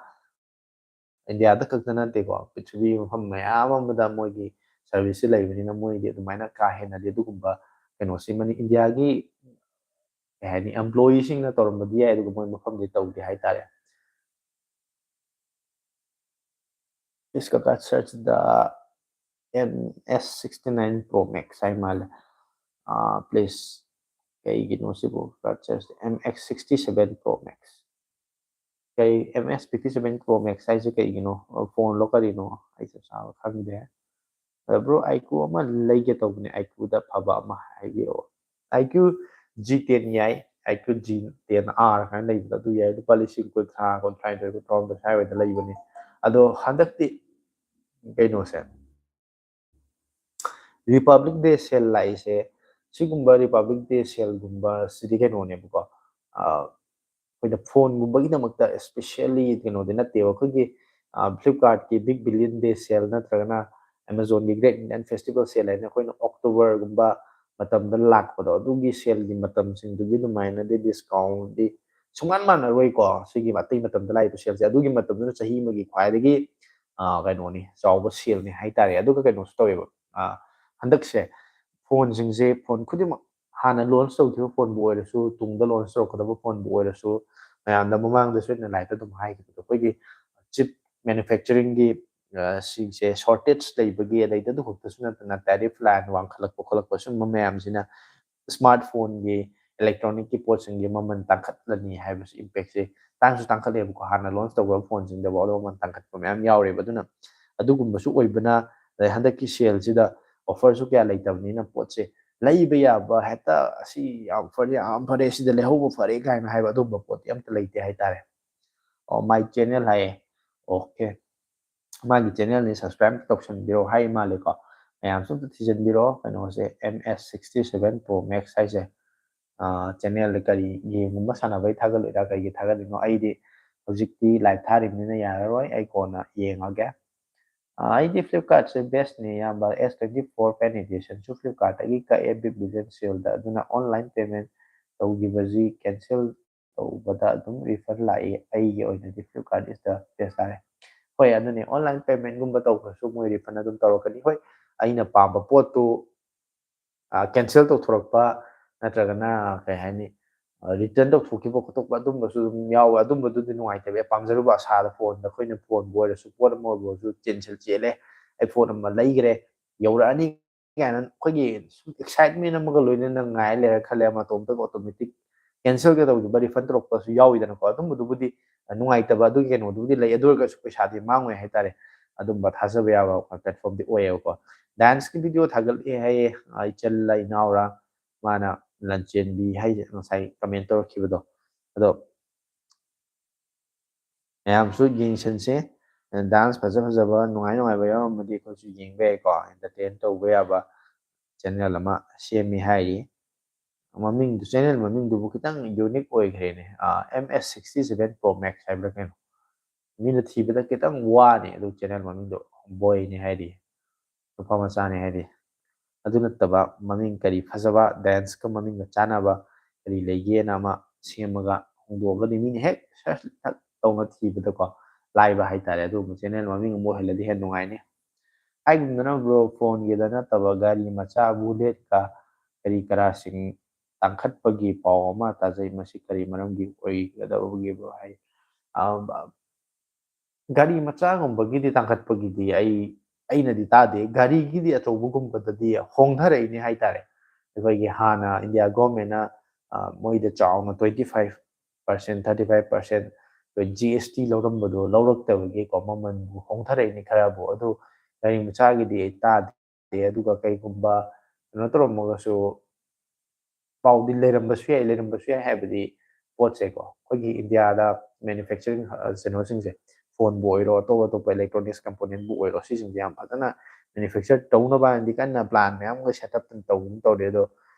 India-ꯗ ꯈꯛꯇ ꯅꯠꯇꯦꯀꯣ, ꯄ꯭ꯔꯤꯊꯤꯕꯤ ꯃꯐꯝ ꯃꯌꯥꯝ ꯑꯃꯗ ꯃꯣꯏꯒꯤ service-ꯁꯦ ꯂꯩꯕꯅꯤꯅ, ꯃꯣꯏꯗꯤ ꯑꯗꯨꯃꯥꯏꯅ ꯀꯥ ꯍꯦꯟꯅꯗꯤ ꯑꯗꯨꯒꯨꯝꯕ ꯀꯩꯅꯣꯁꯤꯃꯅꯤ꯫ India-ꯒꯤ, ꯀꯩ ꯍꯥꯏꯅꯤ, employee-ꯁꯤꯡꯅ ꯇꯧꯔꯝꯕꯗꯤ ꯌꯥꯏ, ꯑꯗꯨꯒ ꯃꯣꯏ ꯃꯐꯝꯗꯤ ꯇꯧꯗꯦ ꯍꯥꯏꯇꯥꯔꯦ꯫ Please, ꯀꯀꯥ, search the M S sixty nine Pro Max ꯍꯥꯏ ꯃꯥꯜꯂꯦ꯫ ꯑꯥ, please, ꯀꯩꯒꯤꯅꯣ ꯁꯤꯕꯨ? ꯀꯀꯥ, search M X sixty seven Pro Max꯫ ꯀꯩ M S fifty seven Pro Max ꯍꯥꯏꯁꯦ ꯀꯩꯒꯤꯅꯣ? ꯑ, phone-ꯂꯣ ꯀꯔꯤꯅꯣ? ꯑꯩ ꯆꯞ ꯆꯥꯕ ꯈꯪꯗꯦ꯫ ꯕ꯭ꯔꯣ, ꯑꯥꯏꯀ꯭ꯌꯨ ꯑꯃ ꯂꯩꯒꯦ ꯇꯧꯕꯅꯦ, ꯑꯥꯏꯀ꯭ꯌꯨꯗ ꯐꯕ ꯑꯃ ꯍꯥꯏꯕꯤꯔꯛꯑꯣ꯫ ꯑꯥꯏꯀ꯭ꯌꯨ ꯖꯤ ꯇꯦꯟ ꯌꯥꯏ, ꯑꯥꯏꯀ꯭ꯌꯨ ꯖꯤ ꯇꯦꯟ ꯑꯥꯔ ꯍꯥꯏꯅ ꯂꯩꯕꯗꯣ ꯑꯗꯨ ꯌꯥꯏ, ꯂꯨꯄꯥ ꯂꯤꯁꯤꯡ ꯀꯨꯟꯊ꯭ꯔꯥ, ꯀꯨꯟꯊ꯭ꯔꯥ ꯅꯤꯊꯣꯏ, ꯀꯨꯟꯊ꯭ꯔꯥ ꯍꯨꯝꯗꯣꯏ ꯁ꯭ꯋꯥꯏꯋꯥꯏꯗ ꯂꯩꯕꯅꯦ꯫ ꯑꯗꯣ ꯍꯟꯗꯛꯇꯤ ꯀꯩꯅꯣꯁꯦ, ꯔꯤꯄꯕ꯭ꯂꯤꯛ ꯗꯦ ꯁꯦꯜ ꯂꯥꯛꯏꯁꯦ, ꯁꯤꯒꯨꯝꯕ ꯔꯤꯄꯕ꯭ꯂꯤꯛ ꯗꯦ ꯁꯦꯜꯒꯨꯝꯕꯁꯤꯗꯤ ꯀꯩꯅꯣꯅꯦꯕꯀꯣ, ꯑꯩꯈꯣꯏꯅ ꯐꯣꯟꯒꯨꯝꯕꯒꯤꯗꯃꯛꯇ ꯏꯁꯄꯤꯁꯦꯜꯂꯤ ꯀꯩꯅꯣꯗꯤ ꯅꯠꯇꯦꯕ꯫ ꯑꯩꯈꯣꯏꯒꯤ ꯐ꯭ꯂꯤꯞꯀꯥꯔꯠꯀꯤ ꯕꯤꯛ ꯕꯤꯂꯤꯌꯟ ꯗꯦ ꯁꯦꯜ ꯅꯠꯇ꯭ꯔꯒꯅ ꯑꯦꯃꯥꯖꯣꯟꯒꯤ ꯒ꯭ꯔꯦꯠ ꯏꯟꯗꯤꯌꯟ ꯐꯦꯁꯇꯤꯚꯦꯜ ꯁꯦꯜ ꯍꯥꯏꯅ ꯑꯩꯈꯣꯏꯅ ꯑꯣꯛꯇꯣꯕꯔꯒꯨꯝꯕ ꯃꯇꯝꯗ ꯂꯥꯛꯄꯗꯣ, ꯑꯗꯨꯒꯤ ꯁꯦꯜꯒꯤ ꯃꯇꯝꯁꯤꯡꯗꯨꯒꯤ ꯑꯗꯨꯃꯥꯏꯅꯗꯤ ꯗꯤꯁꯀꯥꯎꯟꯗꯤ ꯁꯨꯡꯃꯥꯟ ꯃꯥꯟꯅꯔꯣꯏꯀꯣ꯫ ꯁꯤꯒꯤ ꯑꯇꯩ ꯃꯇꯝꯗ ꯂꯥꯛꯏꯕ ꯁꯦꯜꯁꯦ, ꯑꯗꯨꯒꯤ ꯃꯇꯝꯗꯨꯅ ꯆꯍꯤ ꯑꯃꯒꯤ ꯈ꯭ꯋꯥꯏꯗꯒꯤ ꯀꯩꯅꯣꯅꯤ, ꯆꯥꯎꯕ ꯁꯦꯜꯅꯤ ꯍꯥꯏꯇꯥꯔꯦ꯫ ꯑꯗꯨꯒ ꯀꯩꯅꯣꯁꯨ ꯇꯧꯋꯦꯕ, ꯍꯟꯗꯛꯁꯦ ꯐꯣꯟꯁꯤꯡꯁꯦ, ꯐꯣꯟ ꯈꯨꯗꯤꯡꯃꯛ ꯍꯥꯟꯅ ꯂꯣꯟꯆ ꯇꯧꯈꯤꯕ ꯐꯣꯟꯕꯨ ꯑꯣꯏꯔꯁꯨ, ꯇꯨꯡꯗ ꯂꯣꯟꯆ ꯇꯧꯔꯛꯀꯗꯕ ꯐꯣꯟꯕꯨ ꯑꯣꯏꯔꯁꯨ, ꯃꯌꯥꯝꯗ ꯃꯃꯥꯡꯗꯁꯨ ꯑꯩꯅ ꯂꯥꯏꯐꯇ ꯑꯗꯨꯝ ꯍꯥꯏꯈꯤꯕꯗꯣ, ꯑꯩꯈꯣꯏꯒꯤ ꯆꯤꯞ ꯃꯦꯅꯨꯐꯦꯛꯆꯔꯤꯡꯒꯤ ꯁꯤꯁꯦ ꯁꯣꯔꯇꯦꯖ ꯂꯩꯕꯒꯤ, ꯑꯗꯩꯗ ꯑꯗꯨ ꯈꯛꯇꯁꯨ ꯅꯠꯇꯅ ꯇꯦꯔꯤꯐ ꯂꯥꯏꯟ ꯋꯥꯡꯈꯠꯂꯛꯄ ꯈꯣꯠꯂꯛꯄ ꯁꯨꯝꯕ ꯃꯌꯥꯝꯁꯤꯅ ꯁ꯭ꯃꯥꯔꯠ ꯐꯣꯟꯒꯤ, ꯏꯂꯦꯛꯇ꯭ꯔꯣꯅꯤꯛꯀꯤ ꯄꯣꯠꯁꯤꯡꯒꯤ ꯃꯃꯜ ꯇꯥꯡꯈꯠꯂꯅꯤ ꯍꯥꯏꯕꯁꯤ ꯏꯝꯄꯦꯛꯁꯦ ꯇꯥꯡꯁꯨ ꯇꯥꯡꯈꯠꯂꯦꯕꯀꯣ꯫ ꯍꯥꯟꯅ ꯂꯣꯟꯆ ꯇꯧꯈ꯭ꯔꯕ ꯐꯣꯟꯁꯤꯡꯗꯐꯥꯎꯗ ꯃꯃꯜ ꯇꯥꯡꯈꯠꯄ ꯃꯌꯥꯝ ꯌꯥꯎꯔꯦꯕ꯫ ꯑꯗꯨꯅ ꯑꯗꯨꯒꯨꯝꯕꯁꯨ ꯑꯣꯏꯕꯅ, ꯑꯗꯩ ꯍꯟꯗꯛꯀꯤ ꯁꯦꯜꯁꯤꯗ ꯑꯣꯐꯔꯁꯨ ꯀꯌꯥ ꯂꯩꯇꯕꯅꯤꯅ ꯄꯣꯠꯁꯦ ꯂꯩꯕ ꯌꯥꯕ, ꯍꯦꯛꯇ ꯑꯁꯤ ꯌꯥꯝ ꯐꯔꯦ, ꯌꯥꯝ ꯐꯔꯦ, ꯁꯤꯗ ꯂꯩꯍꯧꯕ ꯐꯔꯦ ꯀꯥꯏꯅ ꯍꯥꯏꯕ ꯑꯗꯨꯝꯕ ꯄꯣꯠꯇꯤ ꯑꯝꯇ ꯂꯩꯇꯦ ꯍꯥꯏꯇꯥꯔꯦ꯫ ꯑꯣ, ꯃꯥꯏ ꯆꯦꯅꯦꯜ ꯍꯥꯏꯌꯦ꯫ ꯑꯣꯀꯦ, ꯃꯥꯒꯤ ꯆꯦꯅꯦꯜꯅꯤ, ꯁꯕꯁꯀ꯭ꯔꯥꯏꯕ ꯇꯧꯁꯟꯕꯤꯔꯣ ꯍꯥꯏ ꯃꯥꯜꯂꯦꯀꯣ꯫ ꯃꯌꯥꯝꯁꯨ ꯑꯝꯇ ꯊꯤꯖꯤꯟꯕꯤꯔꯣ꯫ ꯀꯩꯅꯣꯁꯦ, ꯑꯦꯝ ꯑꯦꯁ ꯁꯤꯛꯁꯇꯤ ꯁꯚꯦꯟ ꯄ꯭ꯔꯣ ꯃꯦꯛꯁ ꯍꯥꯏꯁꯦ꯫ ꯆꯦꯅꯦꯜꯗ ꯀꯔꯤ, ꯒꯦꯝꯒꯨꯝꯕ ꯁꯥꯟꯅꯕꯩ ꯊꯥꯒꯠꯂꯤꯔꯥ, ꯀꯩꯒꯤ ꯊꯥꯒꯠꯂꯤꯅꯣ? ꯑꯩꯗꯤ ꯍꯧꯖꯤꯛꯇꯤ ꯂꯥꯏꯚ ꯊꯥꯔꯤꯕꯅꯤꯅ ꯌꯥꯔꯔꯣꯏ, ꯑꯩ ꯀꯣꯟꯅ ꯌꯦꯡꯉꯒꯦ꯫ ꯑꯩꯗꯤ ꯐ꯭ꯂꯤꯞꯀꯥꯔꯠꯁꯦ ꯕꯦꯁꯅꯦ, ꯏꯌꯥꯝꯕ꯫ ꯑꯦꯁ ꯇ꯭ꯋꯦꯟꯇꯤ ꯐꯣꯔ ꯄꯦꯟ ꯑꯦꯗꯤꯁꯟꯁꯨ ꯐ꯭ꯂꯤꯞꯀꯥꯔꯠꯇꯒꯤ ꯀꯛꯑꯦ, ꯕꯤꯛ ꯕꯤꯂꯤꯌꯟ ꯁꯦꯜꯗ꯫ ꯑꯗꯨꯅ ꯑꯣꯟꯂꯥꯏꯟ ꯄꯦꯃꯦꯟ ꯇꯧꯈꯤꯕꯁꯤ ꯀꯦꯟꯁꯦꯜ ꯇꯧꯕꯗ ꯑꯗꯨꯝ ꯔꯤꯐꯟ ꯂꯥꯛꯏ꯫ ꯑꯩꯒꯤ ꯑꯣꯏꯅꯗꯤ ꯐ꯭ꯂꯤꯞꯀꯥꯔꯠ is the best ꯇꯥꯔꯦ꯫ ꯍꯣꯏ, ꯑꯗꯨꯅꯤ, ꯑꯣꯟꯂꯥꯏꯟ ꯄꯦꯃꯦꯟꯒꯨꯝꯕ ꯇꯧꯈ꯭ꯔꯁꯨ ꯃꯣꯏ ꯔꯤꯐꯟ ꯑꯗꯨꯝ ꯇꯧꯔꯛꯀꯅꯤ꯫ ꯍꯣꯏ, ꯑꯩꯅ ꯄꯥꯝꯕ ꯄꯣꯠꯇꯨ ꯀꯦꯟꯁꯦꯜ ꯇꯧꯊꯣꯔꯛꯄ ꯅꯠꯇ꯭ꯔꯒꯅ, ꯀꯩ ꯍꯥꯏꯅꯤ, ꯔꯤꯇꯔꯟ ꯇꯧꯊꯣꯛꯈꯤꯕ ꯈꯣꯠꯇꯣꯛꯄ ꯑꯗꯨꯝꯕꯁꯨ ꯑꯗꯨꯝ ꯌꯥꯎꯋꯦ꯫ ꯑꯗꯨꯝꯕꯗꯨꯗꯤ ꯅꯨꯡꯉꯥꯏꯇꯕ, ꯄꯥꯝꯖꯔꯨꯕ ꯑꯁꯥꯗ ꯐꯣꯟꯗ ꯑꯩꯈꯣꯏꯅ ꯐꯣꯟꯕꯨ ꯑꯣꯏꯔꯁꯨ, ꯄꯣꯠ ꯑꯃ ꯑꯣꯏꯔꯁꯨ, ꯆꯦꯟꯁꯤꯜ ꯆꯦꯜꯂꯦ, ꯑꯩ ꯐꯣꯟ ꯑꯃ ꯂꯩꯈ꯭ꯔꯦ, ꯌꯧꯔꯛꯑꯅꯤ ꯀꯥꯏꯅ ꯑꯩꯈꯣꯏꯒꯤ ꯁꯨꯝ ꯑꯦꯛꯁꯥꯏꯠꯃꯦꯟ ꯑꯃꯒ ꯂꯣꯏꯅꯅ ꯉꯥꯏ ꯂꯩꯔ ꯈꯜꯂꯦ, ꯃꯇꯣꯝꯇꯒ ꯑꯣꯇꯣꯃꯦꯇꯤꯛ ꯀꯦꯟꯁꯦꯜꯒ ꯇꯧꯈꯤꯕ, ꯔꯤꯐꯟ ꯇꯧꯔꯛꯄꯁꯨ ꯌꯥꯎꯋꯤꯗꯅꯀꯣ꯫ ꯑꯗꯨꯝꯕꯗꯨꯕꯨꯗꯤ ꯅꯨꯡꯉꯥꯏꯇꯕ ꯑꯗꯨꯒꯤ ꯀꯩꯅꯣꯗꯨꯕꯨꯗꯤ ꯂꯩ, ꯑꯗꯨ ꯑꯣꯏꯔꯒꯁꯨ ꯄꯩꯁꯥꯗꯤ ꯃꯥꯡꯉꯣꯏ ꯍꯥꯏꯇꯥꯔꯦ꯫ ꯑꯗꯨꯝꯕ ꯊꯥꯖꯕ ꯌꯥꯕ platformꯗꯤ ꯑꯣꯏꯌꯦꯕꯀꯣ꯫ Danceꯀꯤ video ꯊꯥꯒꯠꯂꯛꯑꯦ ꯍꯥꯏꯌꯦ, ꯏꯆꯜꯂ ꯏꯅꯥꯎꯔ, ꯃꯥꯅ ꯂꯟꯆꯦꯟꯕꯤ ꯍꯥꯏꯁꯦ ꯉꯁꯥꯏ comment ꯇꯧꯔꯛꯈꯤꯕꯗꯣ꯫ ꯑꯗꯣ ꯃꯌꯥꯝꯁꯨ ꯌꯦꯡꯁꯤꯟꯁꯦ꯫ Dance ꯐꯖ ꯐꯖꯕ, ꯅꯨꯡꯉꯥꯏ ꯅꯨꯡꯉꯥꯏꯕ ꯌꯥꯎꯔꯝꯃꯗꯤ ꯑꯩꯈꯣꯏꯁꯨ ꯌꯦꯡꯕ ꯌꯥꯏꯀꯣ, entertain ꯇꯧꯕ ꯌꯥꯕ channel ꯑꯃ ꯁꯦꯝꯃꯤ ꯍꯥꯏꯔꯤ꯫ ꯃꯃꯤꯡꯗꯨ, channel ꯃꯃꯤꯡꯗꯨꯕꯨ ꯈꯤꯇꯪ unique ꯑꯣꯏꯈ꯭ꯔꯦꯅꯦ, ꯑꯥ, M S sixty seven Pro Max ꯍꯥꯏꯕ꯭ꯔꯥ ꯀꯩꯅꯣ꯫ ꯃꯤꯅ ꯊꯤꯕꯗ ꯈꯤꯇꯪ ꯋꯥꯅꯤ ꯑꯗꯨ channel ꯃꯃꯤꯡꯗꯣ꯫ Boyꯅꯤ ꯍꯥꯏꯔꯤ, ꯅꯨꯄꯥ ꯃꯆꯥꯅꯤ ꯍꯥꯏꯔꯤ꯫ ꯑꯗꯨ ꯅꯠꯇꯕ ꯃꯃꯤꯡ ꯀꯔꯤ ꯐꯖꯕ, danceꯀ ꯃꯃꯤꯡꯒ ꯆꯥꯟꯅꯕ ꯀꯔꯤ ꯂꯩꯒꯦꯅ ꯑꯃ ꯁꯦꯝꯃꯒ ꯍꯣꯡꯗꯣꯛꯑꯒꯗꯤ ꯃꯤꯅ ꯍꯦꯛ search ꯊꯛ ꯇꯧꯅ ꯊꯤꯕꯗꯀꯣ ꯂꯥꯏꯕ ꯍꯥꯏꯇꯥꯔꯦ꯫ ꯑꯗꯨꯒꯨꯝꯕ channel ꯃꯃꯤꯡ ꯑꯃ ꯑꯣꯏꯍꯜꯂꯗꯤ ꯍꯦꯟꯅ ꯅꯨꯡꯉꯥꯏꯅꯤ꯫ ꯍꯥꯏꯒꯨꯝꯗꯅ bro, phoneꯒꯤꯗ ꯅꯠꯇꯕ ꯒꯥꯔꯤ ꯃꯆꯥ Bulletꯀ ꯀꯔꯤ ꯀꯔꯥꯁꯤꯡ ꯇꯥꯡꯈꯠꯄꯒꯤ ꯄꯥꯎ ꯑꯃ ꯇꯥꯖꯩ, ꯃꯁꯤ ꯀꯔꯤ ꯃꯔꯝꯒꯤ ꯑꯣꯏꯒꯗꯕꯒꯦ bro ꯍꯥꯏ꯫ ꯑ, ꯒꯥꯔꯤ ꯃꯆꯥꯒꯨꯝꯕꯒꯤꯗꯤ ꯇꯥꯡꯈꯠꯄꯒꯤꯗꯤ ꯑꯩ, ꯑꯩꯅꯗꯤ ꯇꯥꯗꯦ꯫ ꯒꯥꯔꯤꯒꯤꯗꯤ ꯑꯆꯧꯕꯒꯨꯝꯕꯗꯗꯤ ꯍꯣꯡꯊꯔꯛꯏꯅꯦ ꯍꯥꯏꯇꯥꯔꯦ꯫ ꯑꯩꯈꯣꯏꯒꯤ ꯍꯥꯟꯅ India governmentꯅ, ꯑ, ꯃꯣꯏꯗ ꯆꯥꯎꯅ twenty five percent, thirty five percent G S T ꯂꯧꯔꯝꯕꯗꯣ ꯂꯧꯔꯛꯇꯕꯒꯤꯀꯣ ꯃꯃꯜꯕꯨ ꯍꯣꯡꯊꯔꯛꯏꯅꯤ ꯈꯔꯕꯨ꯫ ꯑꯗꯨ ꯒꯥꯔꯤ ꯃꯆꯥꯒꯤꯗꯤ ꯑꯩ ꯇꯥꯗꯦ꯫ ꯑꯗꯨꯒ ꯀꯩꯒꯨꯝꯕ ꯀꯩꯅꯣ ꯇꯧꯔꯝꯃꯒꯁꯨ ꯄꯥꯎꯗꯤ ꯂꯩꯔꯝꯕꯁꯨ ꯌꯥꯏ, ꯂꯩꯔꯝꯕꯁꯨ ꯌꯥꯏ ꯍꯥꯏꯕꯗꯤ ꯄꯣꯠꯁꯦꯀꯣ, ꯑꯩꯈꯣꯏꯒꯤ Indiaꯗ manufacturing, ꯑ, ꯀꯩꯅꯣꯁꯤꯡꯁꯦ, phoneꯕꯨ ꯑꯣꯏꯔꯣ, ꯑꯇꯣꯞ ꯑꯇꯣꯞꯄ electronics componentꯕꯨ ꯑꯣꯏꯔꯣ, ꯁꯤꯁꯤꯡꯁꯦ ꯌꯥꯝ ꯐꯖꯅ manufacture ꯇꯧꯅꯕ ꯍꯥꯏꯅꯗꯤ ꯀꯟꯅ plan ꯃꯌꯥꯝ ꯑꯃ set up ꯇꯧꯒꯨꯝ ꯇꯧꯔꯤ꯫ ꯑꯗꯣ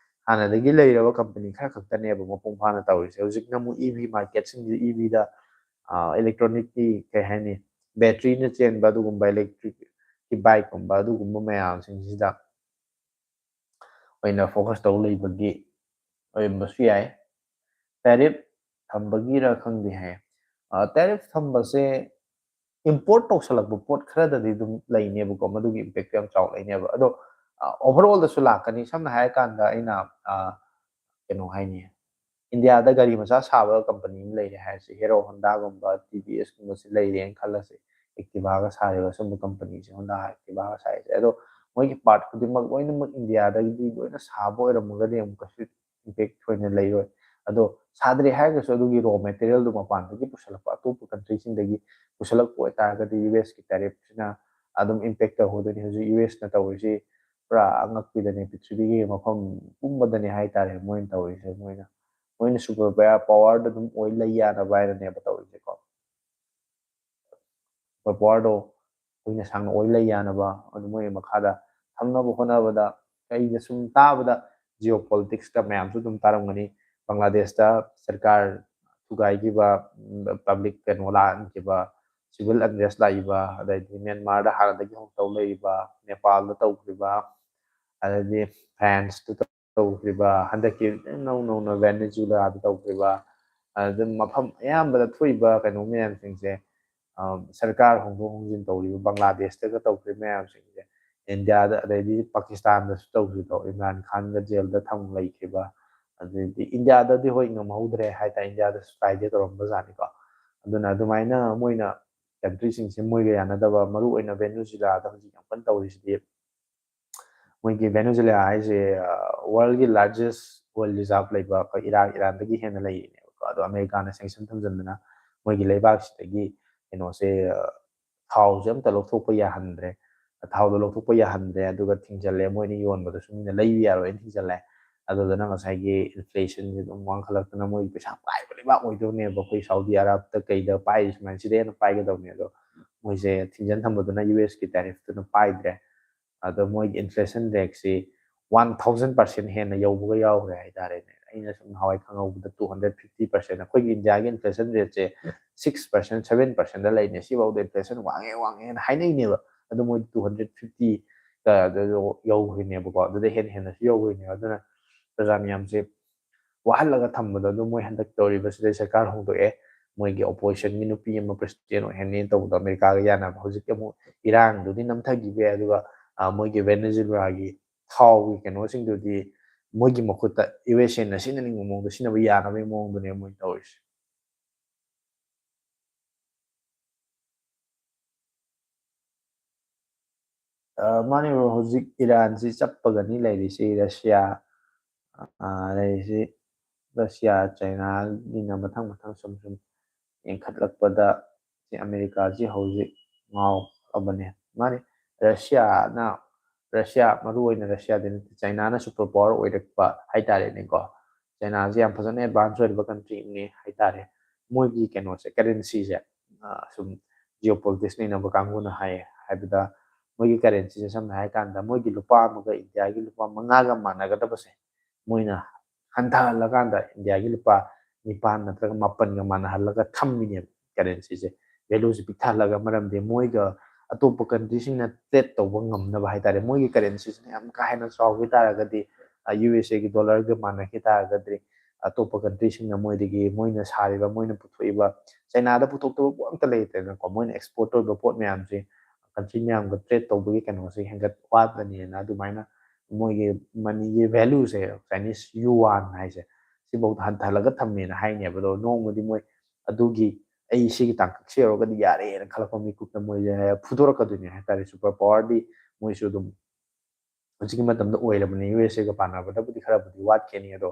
ꯍꯥꯟꯅꯗꯒꯤ ꯂꯩꯔꯕ company ꯈꯔ ꯈꯛꯇꯅꯦꯕ ꯃꯄꯨꯡ ꯐꯥꯅ ꯇꯧꯔꯤꯁꯦ꯫ ꯍꯧꯖꯤꯛꯅ ꯑꯃꯨꯛ E V marketꯁꯤꯡꯁꯦ, E Vꯗ, ꯑ, electronicꯀꯤ ꯀꯩ ꯍꯥꯏꯅꯤ, batteryꯅ ꯆꯦꯟꯕ ꯑꯗꯨꯒꯨꯝꯕ electricꯀꯤ bikeꯀꯨꯝꯕ ꯑꯗꯨꯒꯨꯝꯕ ꯃꯌꯥꯝꯁꯤꯡꯁꯤꯗ ꯑꯣꯏꯅ focus ꯇꯧ ꯂꯩꯕꯒꯤ ꯑꯣꯏꯔꯝꯕꯁꯨ ꯌꯥꯏ꯫ Tariff ꯊꯝꯕꯒꯤꯔ ꯈꯪꯗꯦ ꯍꯥꯏ꯫ ꯑ, tariff ꯊꯝꯕꯁꯦ import ꯇꯧꯁꯜꯂꯛꯄ ꯄꯣꯠ ꯈꯔꯗꯗꯤ ꯑꯗꯨꯝ ꯂꯩꯅꯦꯕꯀꯣ, ꯃꯗꯨꯒꯤ impactꯇꯨ ꯌꯥꯝ ꯆꯥꯎꯅ ꯂꯩꯅꯦꯕ꯫ ꯑꯗꯣ, ꯑ, overallꯗꯁꯨ ꯂꯥꯛꯀꯅꯤ꯫ ꯁꯝꯅ ꯍꯥꯏꯔꯀꯥꯟꯗ ꯑꯩꯅ, ꯑ, ꯀꯩꯅꯣ ꯍꯥꯏꯅꯤ, Indiaꯗ ꯒꯥꯔꯤ ꯃꯆꯥ ꯁꯥꯕ company ꯑꯃ ꯂꯩꯔꯦ ꯍꯥꯏꯔꯁꯦ, Hero Hondaꯒꯨꯝꯕ, T V Sꯀꯨꯝꯕꯁꯤ ꯂꯩꯔꯦꯅ ꯈꯜꯂꯁꯦ, Activaꯒ ꯁꯥꯔꯤꯕ ꯁꯨꯝꯕ companyꯁꯦ, Honda, Activaꯒ ꯁꯥꯔꯤꯁꯦ꯫ ꯑꯗꯣ ꯃꯣꯏꯒꯤ part ꯈꯨꯗꯤꯡꯃꯛ ꯂꯣꯏꯅꯃꯛ Indiaꯗꯒꯤꯗꯤ ꯂꯣꯏꯅ ꯁꯥꯕ ꯑꯣꯏꯔꯝꯃꯒꯗꯤ ꯑꯃꯨꯛꯀꯁꯨ impact ꯊꯣꯏꯅ ꯂꯩꯔꯣꯏ꯫ ꯑꯗꯣ ꯁꯥꯗ꯭ꯔꯦ ꯍꯥꯏꯔꯒꯁꯨ ꯑꯗꯨꯒꯤ raw material ꯗꯨ ꯃꯄꯥꯟꯗꯒꯤ ꯄꯨꯁꯜꯂꯛꯄ, ꯑꯇꯣꯞꯄ country ꯁꯤꯡꯗꯒꯤ ꯄꯨꯁꯜꯂꯛꯄ ꯑꯣꯏꯇꯥꯔꯒꯗꯤ U S ꯀꯤ tariff ꯁꯤꯅ ꯑꯗꯨꯝ impact ꯇꯧꯍꯧꯗꯣꯏꯅꯤ꯫ ꯍꯧꯖꯤꯛ U S ꯅ ꯇꯧꯔꯤꯁꯤ ꯄꯨꯔꯥ ꯑꯉꯛꯄꯤꯗꯅꯦ, ꯄ꯭ꯔꯤꯊꯤꯕꯤꯒꯤ ꯃꯐꯝ ꯄꯨꯝꯕꯗꯅꯦ ꯍꯥꯏꯇꯥꯔꯦ ꯃꯣꯏꯅ ꯇꯧꯔꯤꯁꯦ꯫ ꯃꯣꯏꯅ, ꯃꯣꯏꯅ super power ꯗ ꯑꯗꯨꯝ ꯑꯣꯏ ꯂꯩ ꯌꯥꯅꯕ ꯍꯥꯏꯅꯅꯦꯕ ꯇꯧꯔꯤꯁꯦꯀꯣ꯫ Super power ꯗꯣ ꯀꯨꯏꯅ ꯁꯥꯡꯅ ꯑꯣꯏ ꯂꯩ ꯌꯥꯅꯕ, ꯑꯗꯨ ꯃꯣꯏ ꯃꯈꯥꯗ ꯊꯝꯅꯕ ꯍꯣꯠꯅꯕꯗ, ꯑꯩꯅ ꯁꯨꯝ ꯇꯥꯕꯗ geopolitics ꯇ ꯃꯌꯥꯝꯁꯨ ꯑꯗꯨꯝ ꯇꯥꯔꯝꯒꯅꯤ꯫ ꯕꯪꯒ꯭ꯂꯥꯗꯦꯁꯇ ꯁꯔꯀꯥꯔ ꯊꯨꯒꯥꯏꯈꯤꯕ, ꯎꯝ, public ꯀꯩꯅꯣ ꯂꯥꯛꯍꯟꯈꯤꯕ, civil unrest ꯂꯥꯛꯏꯕ, ꯑꯗꯩꯗꯤ ꯃ꯭ꯌꯥꯟꯃꯥꯔꯗ ꯍꯥꯟꯅꯗꯒꯤ ꯍꯧꯅ ꯇꯧ ꯂꯩꯔꯤꯕ, ꯅꯦꯄꯥꯜꯗ ꯇꯧꯈ꯭ꯔꯤꯕ, ꯑꯗꯩꯗꯤ ꯐ꯭ꯔꯥꯟꯁꯇ ꯇꯧꯈ꯭ꯔꯤꯕ, ꯍꯟꯗꯛꯀꯤ ꯅꯧ ꯅꯧꯅ ꯚꯦꯅꯦꯖꯨꯂꯥꯗ ꯇꯧꯈ꯭ꯔꯤꯕ, ꯑꯗꯨꯝ ꯃꯐꯝ ꯑꯌꯥꯝꯕꯗ ꯊꯣꯛꯏꯕ ꯀꯩꯅꯣ ꯃꯌꯥꯝꯁꯤꯡꯁꯦ, ꯑ, ꯁꯔꯀꯥꯔ ꯍꯣꯡꯗꯣꯛ ꯍꯣꯡꯖꯤꯟ ꯇꯧꯔꯤꯕ, ꯕꯪꯒ꯭ꯂꯥꯗꯦꯁꯇꯒ ꯇꯧꯈ꯭ꯔꯤꯕ ꯃꯌꯥꯝꯁꯤꯡꯁꯦ, ꯏꯟꯗꯤꯌꯥꯗ, ꯑꯗꯩꯗꯤ ꯄꯥꯀꯤꯁꯇꯥꯟꯗꯁꯨ ꯇꯧꯈ꯭ꯔꯤꯗꯣ, ꯏꯝꯔꯥꯟ ꯈꯥꯟꯒ ꯖꯦꯜꯗ ꯊꯝ ꯂꯩꯈꯤꯕ, ꯑꯗꯩꯗꯤ ꯏꯟꯗꯤꯌꯥꯗꯗꯤ ꯍꯣꯏ ꯉꯝꯍꯧꯗ꯭ꯔꯦ ꯍꯥꯏꯇꯥꯔꯦ, ꯏꯟꯗꯤꯌꯥꯗꯁꯨ ꯀꯥꯏꯗꯦ ꯇꯧꯔꯝꯕ ꯖꯥꯠꯅꯤꯀꯣ꯫ ꯑꯗꯨꯅ ꯑꯗꯨꯃꯥꯏꯅ ꯃꯣꯏꯅ country ꯁꯤꯡꯁꯦ ꯃꯣꯏꯒ ꯌꯥꯅꯗꯕ, ꯃꯔꯨ ꯑꯣꯏꯅ ꯚꯦꯅꯦꯖꯨꯂꯥꯗ ꯍꯧꯖꯤꯛ ꯌꯥꯝ ꯀꯟꯅ ꯇꯧꯔꯤꯁꯤꯗꯤ, ꯃꯣꯏꯒꯤ ꯚꯦꯅꯦꯖꯨꯂꯥ ꯍꯥꯏꯁꯦ, ꯑ, world ꯒꯤ largest oil reserve ꯂꯩꯕ ꯑꯩꯈꯣꯏ ꯏꯔꯥꯛ, ꯏꯔꯥꯟꯗꯒꯤ ꯍꯦꯟꯅ ꯂꯩꯔꯤꯅꯦꯕꯀꯣ꯫ ꯑꯗꯣ ꯑꯃꯦꯔꯤꯀꯥꯅ sanction ꯊꯝꯖꯤꯟꯗꯅ ꯃꯣꯏꯒꯤ ꯂꯩꯕꯥꯛꯁꯤꯗꯒꯤ ꯀꯩꯅꯣꯁꯦ, ꯑ, ꯊꯥꯎꯁꯦ ꯑꯝꯇ ꯂꯧꯊꯣꯛꯄ ꯌꯥꯍꯟꯗ꯭ꯔꯦ꯫ ꯊꯥꯎꯗꯣ ꯂꯧꯊꯣꯛꯄ ꯌꯥꯍꯟꯗ꯭ꯔꯦ, ꯑꯗꯨꯒ ꯊꯤꯡꯖꯤꯜꯂꯦ, ꯃꯣꯏꯅ ꯌꯣꯟꯕꯗꯁꯨ ꯃꯤꯅ ꯂꯩꯕ ꯌꯥꯔꯣꯏꯅ ꯊꯤꯡꯖꯤꯜꯂꯦ꯫ ꯑꯗꯨꯗꯨꯅ ꯉꯁꯥꯏꯒꯤ inflation ꯁꯦ ꯑꯗꯨꯝ ꯋꯥꯡꯈꯠꯂꯛꯇꯅ, ꯃꯣꯏ ꯄꯩꯁꯥ ꯄꯥꯏꯕ ꯂꯩꯕꯥꯛ ꯑꯣꯏꯗꯧꯅꯦꯕ, ꯑꯩꯈꯣꯏ ꯁꯥꯎꯗꯤ ꯑꯔꯥꯕꯇ ꯀꯩꯗ ꯄꯥꯏꯔꯤ ꯁꯨꯃꯥꯏꯅ ꯁꯤꯗ ꯍꯦꯟꯅ ꯄꯥꯏꯒꯗꯧꯅꯦ꯫ ꯑꯗꯣ ꯃꯣꯏꯁꯦ ꯊꯤꯡꯖꯤꯟ ꯊꯝꯕꯗꯨꯅ U S ꯀꯤ tariff ꯇꯨꯅ ꯄꯥꯏꯗ꯭ꯔꯦ꯫ ꯑꯗꯣ ꯃꯣꯏꯒꯤ inflation rate ꯁꯤ one thousand percent ꯍꯦꯟꯅ ꯌꯧꯕꯒ ꯌꯥꯎꯈ꯭ꯔꯦ ꯍꯥꯏꯇꯥꯔꯦꯅꯦ꯫ ꯑꯩꯅ ꯁꯨꯝ ꯅꯍꯥꯟꯋꯥꯏ ꯈꯪꯍꯧꯕꯗ two hundred fifty percent, ꯑꯩꯈꯣꯏꯒꯤ ꯏꯟꯗꯤꯌꯥꯒꯤ inflation rate ꯁꯦ six percent, seven percent ꯗ ꯂꯩꯅꯦ, ꯁꯤꯐꯥꯎꯗ inflation ꯋꯥꯡꯉꯦ ꯋꯥꯡꯉꯦꯅ ꯍꯥꯏꯅꯩꯅꯦꯕ꯫ ꯑꯗꯣ ꯃꯣꯏꯗꯤ two hundred fifty ꯀ ꯑꯗꯨ ꯌꯧꯈ꯭ꯔꯤꯅꯦꯕꯀꯣ, ꯑꯗꯨꯗ ꯍꯦꯟꯅ ꯍꯦꯟꯅꯁꯨ ꯌꯧꯈ꯭ꯔꯤꯅꯦꯕ꯫ ꯑꯗꯨꯅ ꯄ꯭ꯔꯖꯥ ꯃꯌꯥꯝꯁꯦ ꯋꯥꯍꯜꯂꯒ ꯊꯝꯕꯗꯣ, ꯑꯗꯨ ꯃꯣꯏ ꯍꯟꯗꯛ ꯇꯧꯔꯤꯕꯁꯤꯗ ꯁꯔꯀꯥꯔ ꯍꯣꯡꯗꯣꯛꯑꯦ, ꯃꯣꯏꯒꯤ opposition ꯒꯤ ꯅꯨꯄꯤ ꯑꯃ president ꯑꯣꯏꯍꯟꯅꯤ ꯇꯧꯕꯗꯣ, ꯑꯃꯦꯔꯤꯀꯥꯒ ꯌꯥꯅꯕ꯫ ꯍꯧꯖꯤꯛꯇꯤ ꯑꯃꯨꯛ ꯏꯔꯥꯡꯗꯨꯗꯤ ꯅꯝꯊꯈꯤꯕ ꯌꯥꯏ, ꯑꯗꯨꯒ, ꯑ, ꯃꯣꯏꯒꯤ ꯚꯦꯅꯦꯖꯨꯂꯥꯒꯤ ꯊꯥꯎꯒꯤ ꯀꯩꯅꯣꯁꯤꯡꯗꯨꯗꯤ ꯃꯣꯏꯒꯤ ꯃꯈꯨꯠꯇ U S A ꯅ ꯁꯤꯖꯤꯟꯅꯅꯤꯡꯕ ꯃꯑꯣꯡꯗ ꯁꯤꯖꯤꯟꯅꯕ ꯌꯥꯅꯕꯒꯤ ꯃꯑꯣꯡꯗꯨꯅꯦ ꯃꯣꯏ ꯇꯧꯔꯤꯁꯦ꯫ ꯑ, ꯃꯥꯅꯦ bro, ꯍꯧꯖꯤꯛ ꯏꯔꯥꯟꯁꯤ ꯆꯞꯄꯒꯅꯤ ꯂꯩꯔꯤꯁꯤ, ꯔꯁꯤꯌꯥ, ꯑ, ꯂꯩꯔꯤꯁꯤ꯫ ꯔꯁꯤꯌꯥ, ꯆꯥꯏꯅꯥꯅꯤꯅ ꯃꯊꯪ ꯃꯊꯪ ꯁꯨꯝ ꯁꯨꯝ ꯌꯦꯡꯈꯠꯂꯛꯄꯗ ꯁꯤ ꯑꯃꯦꯔꯤꯀꯥꯁꯤ ꯍꯧꯖꯤꯛ ꯉꯥꯎꯔꯕꯅꯦ꯫ ꯃꯥꯅꯤ, ꯔꯁꯤꯌꯥꯅ, ꯔꯁꯤꯌꯥ, ꯃꯔꯨ ꯑꯣꯏꯅ ꯔꯁꯤꯌꯥꯗꯤ ꯅꯠꯇꯦ, ꯆꯥꯏꯅꯥꯅ ꯁꯨꯄꯔ ꯄꯥꯋꯔ ꯑꯣꯏꯔꯛꯄ ꯍꯥꯏꯇꯥꯔꯦꯅꯦꯀꯣ꯫ ꯆꯥꯏꯅꯥꯁꯦ ꯌꯥꯝ ꯐꯖꯅ ꯑꯦꯗꯚꯥꯟꯁ ꯑꯣꯏꯔꯕ ꯀꯟꯇ꯭ꯔꯤꯅꯦ ꯍꯥꯏꯇꯥꯔꯦ꯫ ꯃꯣꯏꯒꯤ ꯀꯩꯅꯣꯁꯦ, ꯀꯔꯦꯟꯁꯤꯁꯦ, ꯁꯨꯝ ꯖꯤꯑꯣ ꯄꯣꯂꯤꯇꯤꯛꯁ ꯅꯩꯅꯕ ꯀꯥꯡꯕꯨꯅ ꯍꯥꯏꯌꯦ ꯍꯥꯏꯕꯗ, ꯃꯣꯏꯒꯤ ꯀꯔꯦꯟꯁꯤꯁꯦ ꯁꯝꯅ ꯍꯥꯏꯔꯀꯥꯟꯗ ꯃꯣꯏꯒꯤ ꯂꯨꯄꯥ ꯑꯃꯒ ꯏꯟꯗꯤꯌꯥꯒꯤ ꯂꯨꯄꯥ ꯃꯉꯥꯒ ꯃꯥꯟꯅꯒꯗꯕꯁꯦ ꯃꯣꯏꯅ ꯍꯟꯊꯍꯜꯂꯀꯥꯟꯗ ꯏꯟꯗꯤꯌꯥꯒꯤ ꯂꯨꯄꯥ ꯅꯤꯄꯥꯟ ꯅꯠꯇ꯭ꯔꯒ ꯃꯥꯄꯟꯒ ꯃꯥꯟꯅꯍꯜꯂꯒ ꯊꯝꯃꯤꯅꯦꯕ ꯀꯔꯦꯟꯁꯤꯁꯦ, ꯚꯦꯂꯨꯁꯦ ꯄꯤꯛꯊꯍꯜꯂꯒ꯫ ꯃꯔꯝꯗꯤ ꯃꯣꯏꯒ ꯑꯇꯣꯞꯄ ꯀꯟꯇ꯭ꯔꯤꯁꯤꯡꯅ ꯇ꯭ꯔꯦꯠ ꯇꯧꯕ ꯉꯝꯅꯕ ꯍꯥꯏꯇꯥꯔꯦ, ꯃꯣꯏꯒꯤ ꯀꯔꯦꯟꯁꯤꯁꯤꯅ ꯌꯥꯝ ꯀꯥ ꯍꯦꯟꯅ ꯆꯥꯎꯈꯤ ꯇꯥꯔꯒꯗꯤ, ꯌꯨ ꯑꯦꯁ ꯑꯦꯒꯤ ꯗꯣꯂꯔꯒ ꯃꯥꯟꯅꯈꯤ ꯇꯥꯔꯒꯗꯤ, ꯑꯇꯣꯞꯄ ꯀꯟꯇ꯭ꯔꯤꯁꯤꯡꯅ ꯃꯣꯏꯗꯒꯤ, ꯃꯣꯏꯅ ꯁꯥꯔꯤꯕ, ꯃꯣꯏꯅ ꯄꯨꯊꯣꯛꯏꯕ, ꯆꯩꯅꯥꯗ ꯄꯨꯊꯣꯛꯇꯕ ꯄꯣꯠ ꯑꯝꯇ ꯂꯩꯇ꯭ꯔꯦꯗꯅꯀꯣ, ꯃꯣꯏꯅ ꯑꯦꯛꯁꯄꯣꯔꯠ ꯇꯧꯔꯤꯕ ꯄꯣꯠ ꯃꯌꯥꯝꯁꯦ ꯀꯟꯇ꯭ꯔꯤ ꯃꯌꯥꯝꯒ ꯇ꯭ꯔꯦꯠ ꯇꯧꯕꯒꯤ ꯀꯩꯅꯣꯁꯦ ꯍꯦꯟꯒꯠ ꯋꯥꯠꯂꯅꯤꯅ, ꯑꯗꯨꯃꯥꯏꯅ ꯃꯣꯏꯒꯤ ꯃꯅꯤꯒꯤ ꯚꯦꯂꯨꯁꯦ, ꯆꯥꯏꯅꯤꯁ ꯌꯨꯋꯥꯟ ꯍꯥꯏꯁꯦ, ꯁꯤꯐꯧꯗ ꯍꯟꯊꯍꯜꯂꯒ ꯊꯝꯃꯦꯅ ꯍꯥꯏꯅꯦꯕ꯫ ꯑꯗꯣ ꯅꯣꯡꯃꯗꯤ ꯃꯣꯏ ꯑꯗꯨꯒꯤ, "ꯑꯩ ꯁꯤꯒꯤ ꯇꯥꯡꯀꯛꯁꯤ ꯌꯧꯔꯒꯗꯤ ꯌꯥꯔꯦꯅ" ꯈꯜꯂꯛꯄ ꯃꯤꯀꯨꯞꯇ ꯃꯣꯏꯁꯦ ꯐꯨꯗꯣꯔꯛꯀꯗꯣꯏꯅꯦ ꯍꯥꯏꯇꯥꯔꯦ꯫ ꯁꯨꯄꯔ ꯄꯥꯋꯔꯗꯤ ꯃꯣꯏꯁꯨ ꯑꯗꯨꯝ ꯍꯧꯖꯤꯛꯀꯤ ꯃꯇꯝꯗ ꯑꯣꯏꯔꯕꯅꯤ꯫ ꯌꯨ ꯑꯦꯁ ꯑꯦꯒ ꯄꯥꯟꯅꯕꯗꯕꯨꯗꯤ ꯈꯔꯕꯨꯗꯤ ꯋꯥꯠꯈꯤꯅꯤ, ꯑꯗꯣ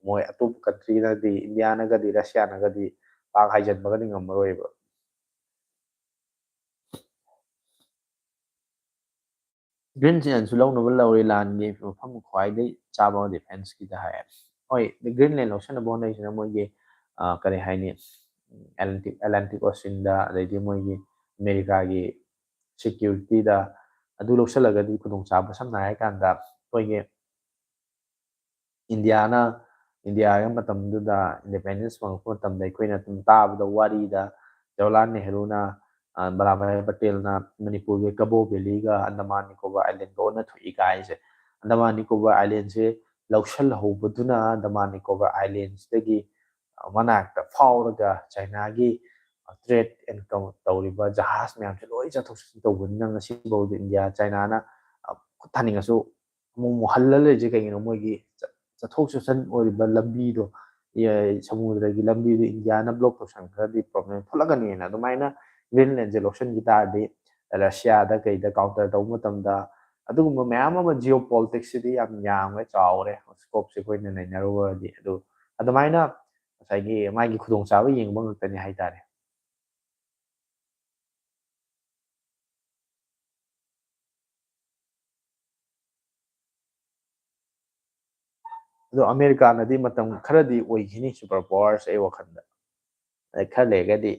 ꯃꯣꯏ ꯑꯇꯣꯞꯄ ꯀꯟꯇ꯭ꯔꯤꯅꯗꯤ, ꯏꯟꯗꯤꯌꯥꯅꯒꯗꯤ, ꯔꯁꯤꯌꯥꯅꯒꯗꯤ ꯄꯥꯛ ꯍꯥꯏꯖꯟꯕꯒꯗꯤ ꯉꯝꯃꯔꯣꯏꯕ꯫ ꯒ꯭ꯔꯤꯟ ꯁꯤꯖꯟꯁꯨ ꯂꯧꯅꯕ ꯂꯧꯔꯦ, ꯂꯥꯟꯒꯤ ꯃꯐꯝ ꯈ꯭ꯋꯥꯏꯗꯒꯤ ꯆꯥꯕ ꯗꯤꯐꯦꯟꯁꯀꯤꯗ ꯍꯥꯏ꯫ ꯍꯣꯏ, ꯒ꯭ꯔꯤꯟꯂꯦꯟ ꯂꯧꯁꯤꯟꯅꯕ ꯍꯣꯠꯅꯔꯤꯁꯤꯅ ꯃꯣꯏꯒꯤ, ꯑ, ꯀꯔꯤ ꯍꯥꯏꯅꯤ, ꯑꯦꯠꯂꯥꯟꯇꯤꯛ, ꯑꯦꯠꯂꯥꯟꯇꯤꯛ ꯑꯣꯁꯤꯟꯗ, ꯑꯗꯩꯗꯤ ꯃꯣꯏꯒꯤ ꯑꯃꯦꯔꯤꯀꯥꯒꯤ ꯁꯦꯀ꯭ꯌꯨꯔꯤꯇꯤꯗ, ꯑꯗꯨ ꯂꯧꯁꯤꯜꯂꯒꯗꯤ ꯈꯨꯗꯣꯡꯆꯥꯕ, ꯁꯝꯅ ꯍꯥꯏꯔꯀꯥꯟꯗ ꯑꯩꯈꯣꯏꯒꯤ ꯏꯟꯗꯤꯌꯥꯅ, ꯏꯟꯗꯤꯌꯥꯒꯤ ꯃꯇꯝꯗꯨꯗ, ꯏꯟꯗꯤꯄꯦꯟꯗꯦꯟꯁ ꯐꯪꯉꯛꯄ ꯃꯇꯝꯗ ꯑꯩꯈꯣꯏꯅ ꯑꯗꯨꯝ ꯇꯥꯕꯗ, ꯋꯥꯔꯤꯗ ꯖꯋꯥꯍꯔꯂꯥꯜ ꯅꯦꯍꯔꯨꯅ, ꯑ, ꯚꯜꯂꯥꯚꯥꯏ ꯄꯇꯦꯜꯅ ꯃꯅꯤꯄꯨꯔꯒꯤ ꯀꯕꯣ ꯚꯦꯂꯤꯒ ꯑꯟꯗꯃꯥꯟ ꯅꯤꯀꯣꯕꯔ ꯑꯥꯏꯂꯦꯟꯒ ꯑꯣꯟꯅ ꯊꯣꯛꯏ ꯀꯥꯏꯁꯦ꯫ ꯑꯟꯗꯃꯥꯟ ꯅꯤꯀꯣꯕꯔ ꯑꯥꯏꯂꯦꯟꯁꯦ ꯂꯧꯁꯤꯜꯍꯧꯕꯗꯨꯅ ꯑꯟꯗꯃꯥꯟ ꯅꯤꯀꯣꯕꯔ ꯑꯥꯏꯂꯦꯟꯁꯇꯒꯤ, ꯑ, ꯃꯅꯥꯛꯇ ꯐꯥꯎꯔꯒ ꯆꯥꯏꯅꯥꯒꯤ, ꯑ, ꯇ꯭ꯔꯦꯠ ꯑꯦꯟ ꯀ-, ꯇꯧꯔꯤꯕ ꯖꯍꯥꯖ ꯃꯌꯥꯝꯁꯦ ꯂꯣꯏ ꯆꯠꯊꯣꯛ ꯆꯠꯁꯤꯟ ꯇꯧꯕꯅꯤꯅ ꯉꯁꯤꯐꯥꯎꯗ ꯏꯟꯗꯤꯌꯥ, ꯆꯥꯏꯅꯥꯅ, ꯑ, ꯈꯨꯠ ꯊꯥꯅꯤꯡꯉꯁꯨ ꯑꯃꯨꯛ ꯑꯃꯨꯛ ꯍꯜꯂ ꯂꯩꯔꯤꯁꯦ ꯀꯩꯒꯤꯅꯣ? ꯃꯣꯏꯒꯤ ꯆ-, ꯆꯠꯊꯣꯛ ꯆꯠꯁꯤꯟ ꯑꯣꯏꯔꯤꯕ ꯂꯝꯕꯤꯗꯣ, ꯑꯦ, ꯁꯃꯨꯗ꯭ꯔꯒꯤ ꯂꯝꯕꯤꯗꯣ ꯏꯟꯗꯤꯌꯥꯅ ꯕ꯭ꯂꯣꯛ ꯇꯧꯁꯟꯈ꯭ꯔꯗꯤ ꯄ꯭ꯔꯣꯕ꯭ꯂꯦꯝ ꯊꯣꯛꯂꯛꯀꯅꯤꯅ꯫ ꯑꯗꯨꯃꯥꯏꯅ ꯒ꯭ꯔꯤꯟꯂꯦꯟꯁꯦ ꯂꯧꯁꯤꯟꯈꯤ ꯇꯥꯔꯗꯤ, ꯔꯁꯤꯌꯥꯗ ꯀꯩꯗ ꯀꯥꯎꯟꯇꯔ ꯇꯧꯕ ꯃꯇꯝꯗ, ꯑꯗꯨꯒꯨꯝꯕ ꯃꯌꯥꯝ ꯑꯃ, ꯖꯤꯑꯣ ꯄꯣꯂꯤꯇꯤꯛꯁꯁꯤꯗꯤ ꯌꯥꯝ ꯌꯥꯝꯈ꯭ꯔꯦ, ꯆꯥꯎꯔꯦ, ꯁ꯭ꯀꯣꯞꯁꯦ ꯑꯩꯈꯣꯏꯅ ꯅꯩꯅꯔꯨꯔꯗꯤ꯫ ꯑꯗꯨ ꯑꯗꯨꯃꯥꯏꯅ ꯉꯁꯥꯏꯒꯤ ꯃꯥꯒꯤ ꯈꯨꯗꯣꯡꯆꯥꯕ ꯌꯦꯡꯕ ꯉꯥꯛꯇꯅꯤ ꯍꯥꯏꯇꯥꯔꯦ꯫ ꯑꯗꯣ ꯑꯃꯦꯔꯤꯀꯥꯅꯗꯤ ꯃꯇꯝ ꯈꯔꯗꯤ ꯑꯣꯏꯈꯤꯅꯤ ꯁꯨꯄꯔ ꯄꯋꯥꯔꯁꯦ ꯑꯩ ꯋꯥꯈꯜꯗ꯫ ꯑꯗꯩ ꯈꯔ ꯂꯩꯔꯒꯗꯤ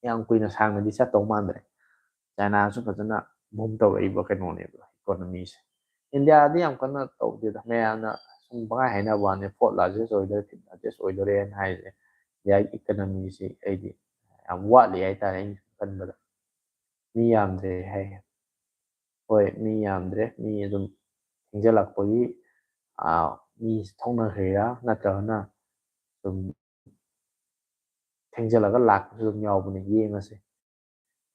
ꯌꯥꯝ ꯀꯨꯏꯅ ꯁꯥꯡꯅꯗꯤ ꯆꯠꯇꯧ ꯃꯥꯟꯗ꯭ꯔꯦ꯫ ꯆꯥꯏꯅꯥꯁꯨ ꯐꯖꯅ ꯕꯨꯝ ꯇꯧꯔꯛꯏꯕ ꯀꯩꯅꯣꯅꯦꯕ, ꯏꯀꯣꯅꯣꯃꯤꯁꯦ꯫ ꯏꯟꯗꯤꯌꯥꯗꯤ ꯌꯥꯝ ꯀꯟꯅ ꯇꯧꯗꯦꯗ, ꯃꯌꯥꯝꯅ ꯁꯨꯝ ꯄꯪꯍꯥꯏ ꯍꯥꯏꯅꯕ ꯋꯥꯅꯤ, ꯐꯣꯔꯠ ꯂꯥꯔꯖꯦꯁ ꯑꯣꯏꯗꯣꯔꯦ, ꯐꯤꯐꯠ ꯂꯥꯔꯖꯦꯁ ꯑꯣꯏꯗꯣꯔꯦꯅ ꯍꯥꯏꯁꯦ꯫ ꯏꯟꯗꯤꯌꯥꯒꯤ ꯏꯀꯣꯅꯣꯃꯤꯁꯤ ꯑꯩꯗꯤ ꯌꯥꯝ ꯋꯥꯠꯂꯤ ꯍꯥꯏꯇꯥꯔꯦ, ꯑꯩꯅ ꯈꯟꯕꯗ꯫ ꯃꯤ ꯌꯥꯝꯗ꯭ꯔꯦ ꯍꯥꯏ꯫ ꯍꯣꯏ, ꯃꯤ ꯌꯥꯝꯗ꯭ꯔꯦ, ꯃꯤ ꯑꯗꯨꯝ ꯊꯦꯡꯖꯤꯜꯂꯛꯄꯒꯤ, ꯑꯥ, ꯃꯤ ꯊꯣꯛꯅꯈ꯭ꯔꯤꯔꯥ ꯅꯠꯇ꯭ꯔꯒꯅ ꯁꯨꯝ ꯊꯦꯡꯖꯤꯜꯂꯒ ꯂꯥꯛꯄꯁꯨ ꯑꯗꯨꯝ ꯌꯥꯎꯕꯅꯦ, ꯌꯦꯡꯉꯁꯦ꯫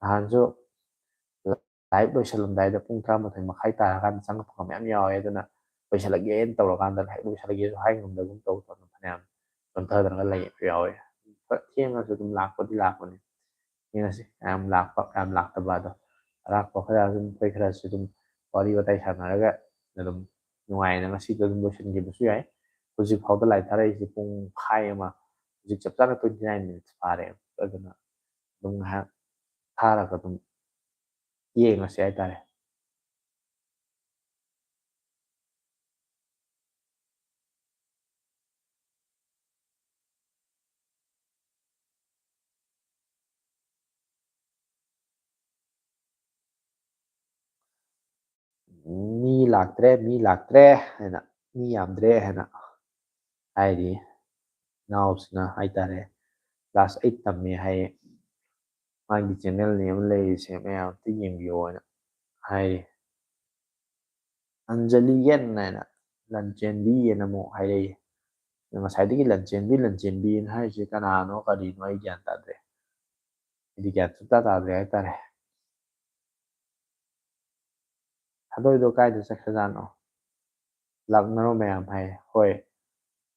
ꯅꯍꯥꯟꯁꯨ ꯂꯥꯏꯚ ꯂꯣꯏꯁꯜꯂꯝꯗꯥꯏꯗ ꯄꯨꯡ ꯇꯔꯥꯃꯥꯊꯣꯏ ꯃꯈꯥꯏ ꯇꯥꯔꯀꯥꯟꯗ ꯆꯪꯉꯛꯄ ꯃꯌꯥꯝ ꯌꯥꯎꯋꯦ꯫ ꯑꯗꯨꯅ ꯂꯣꯏꯁꯜꯂꯒꯦꯅ ꯇꯧꯔꯀꯥꯟꯗ ꯂꯥꯏꯚ ꯂꯣꯏꯁꯜꯂꯒꯦꯁꯨ ꯍꯥꯏ ꯉꯝꯗꯒꯨꯝ ꯇꯧꯗꯅ ꯐꯅꯌꯥꯝ ꯆꯣꯟꯊꯗꯅꯒ ꯂꯩꯕ ꯌꯥꯎꯋꯦ꯫ ꯍꯣꯏ, ꯊꯦꯡꯉꯁꯨ ꯑꯗꯨꯝ ꯂꯥꯛꯄꯗꯤ ꯂꯥꯛꯄꯅꯦ꯫ ꯌꯦꯡꯉꯁꯤ, ꯌꯥꯝ ꯂꯥꯛꯄ, ꯌꯥꯝ ꯂꯥꯛꯇꯕ ꯑꯗꯣ꯫ ꯑꯔꯥꯛꯄ ꯈꯔ ꯑꯗꯨꯝ, ꯑꯩꯈꯣꯏ ꯈꯔꯁꯨ ꯑꯗꯨꯝ ꯋꯥꯔꯤ ꯋꯥꯇꯥꯏ ꯁꯥꯟꯅꯔꯒ ꯑꯗꯨꯝ ꯅꯨꯡꯉꯥꯏꯅ ꯉꯁꯤꯗꯣ ꯑꯗꯨꯝ ꯂꯣꯏꯁꯤꯟꯈꯤꯕꯁꯨ ꯌꯥꯏ꯫ ꯍꯧꯖꯤꯛ ꯐꯥꯎꯗ ꯂꯥꯏ ꯊꯥꯔꯛꯏꯁꯤ ꯄꯨꯡꯈꯥꯏ ꯑꯃ, ꯍꯧꯖꯤꯛ ꯆꯞ ꯆꯥꯅ twenty nine minutes ꯐꯥꯔꯦ꯫ ꯑꯗꯨꯅ ꯑꯗꯨꯝ ꯉꯥꯏꯍꯥꯛ ꯊꯥꯔꯒ ꯑꯗꯨꯝ ꯌꯦꯡꯉꯁꯤ ꯍꯥꯏꯇꯥꯔꯦ꯫ "ꯃꯤ ꯂꯥꯛꯇ꯭ꯔꯦ, ꯃꯤ ꯂꯥꯛꯇ꯭ꯔꯦ" ꯍꯥꯏꯅ, "ꯃꯤ ꯌꯥꯝꯗ꯭ꯔꯦ" ꯍꯥꯏꯅ ꯍꯥꯏꯔꯤ꯫ ꯏꯅꯥꯎꯁꯤꯅ ꯍꯥꯏꯇꯥꯔꯦ, class eight ꯇꯝꯃꯦ ꯍꯥꯏꯌꯦ꯫ ꯃꯥꯒꯤ channel ꯅꯦ ꯑꯃ ꯂꯩꯔꯤꯁꯦ, ꯃꯌꯥꯝ ꯑꯝꯇ ꯌꯦꯡꯕꯤꯌꯣ ꯍꯥꯏꯅ ꯍꯥꯏꯔꯤ꯫ ꯑꯟꯖꯂꯤ ꯌꯦꯟ ꯍꯥꯏꯅ, ꯂꯟꯆꯦꯟꯕꯤ ꯌꯦꯟ ꯑꯃꯨꯛ ꯍꯥꯏꯔꯛꯏ꯫ ꯉꯁꯥꯏꯗꯒꯤ ꯂꯟꯆꯦꯟꯕꯤ, ꯂꯟꯆꯦꯟꯕꯤꯅ ꯍꯥꯏꯔꯤꯁꯦ ꯀꯅꯥꯅꯣ, ꯀꯔꯤꯅꯣ, ꯑꯩ ꯒ꯭ꯌꯥꯟ ꯇꯥꯗ꯭ꯔꯦ꯫ ꯑꯩꯗꯤ ꯒ꯭ꯌꯥꯟ ꯁꯨꯡꯇꯥ ꯇꯥꯗ꯭ꯔꯦ ꯍꯥꯏꯇꯥꯔꯦ꯫ "ꯊꯥꯗꯣꯏꯗꯣ ꯀꯥꯏꯗ ꯆꯠꯈ꯭ꯔꯖꯥꯠꯅꯣ? ꯂꯥꯛꯅꯔꯣ ꯃꯌꯥꯝ" ꯍꯥꯏ꯫ ꯍꯣꯏ,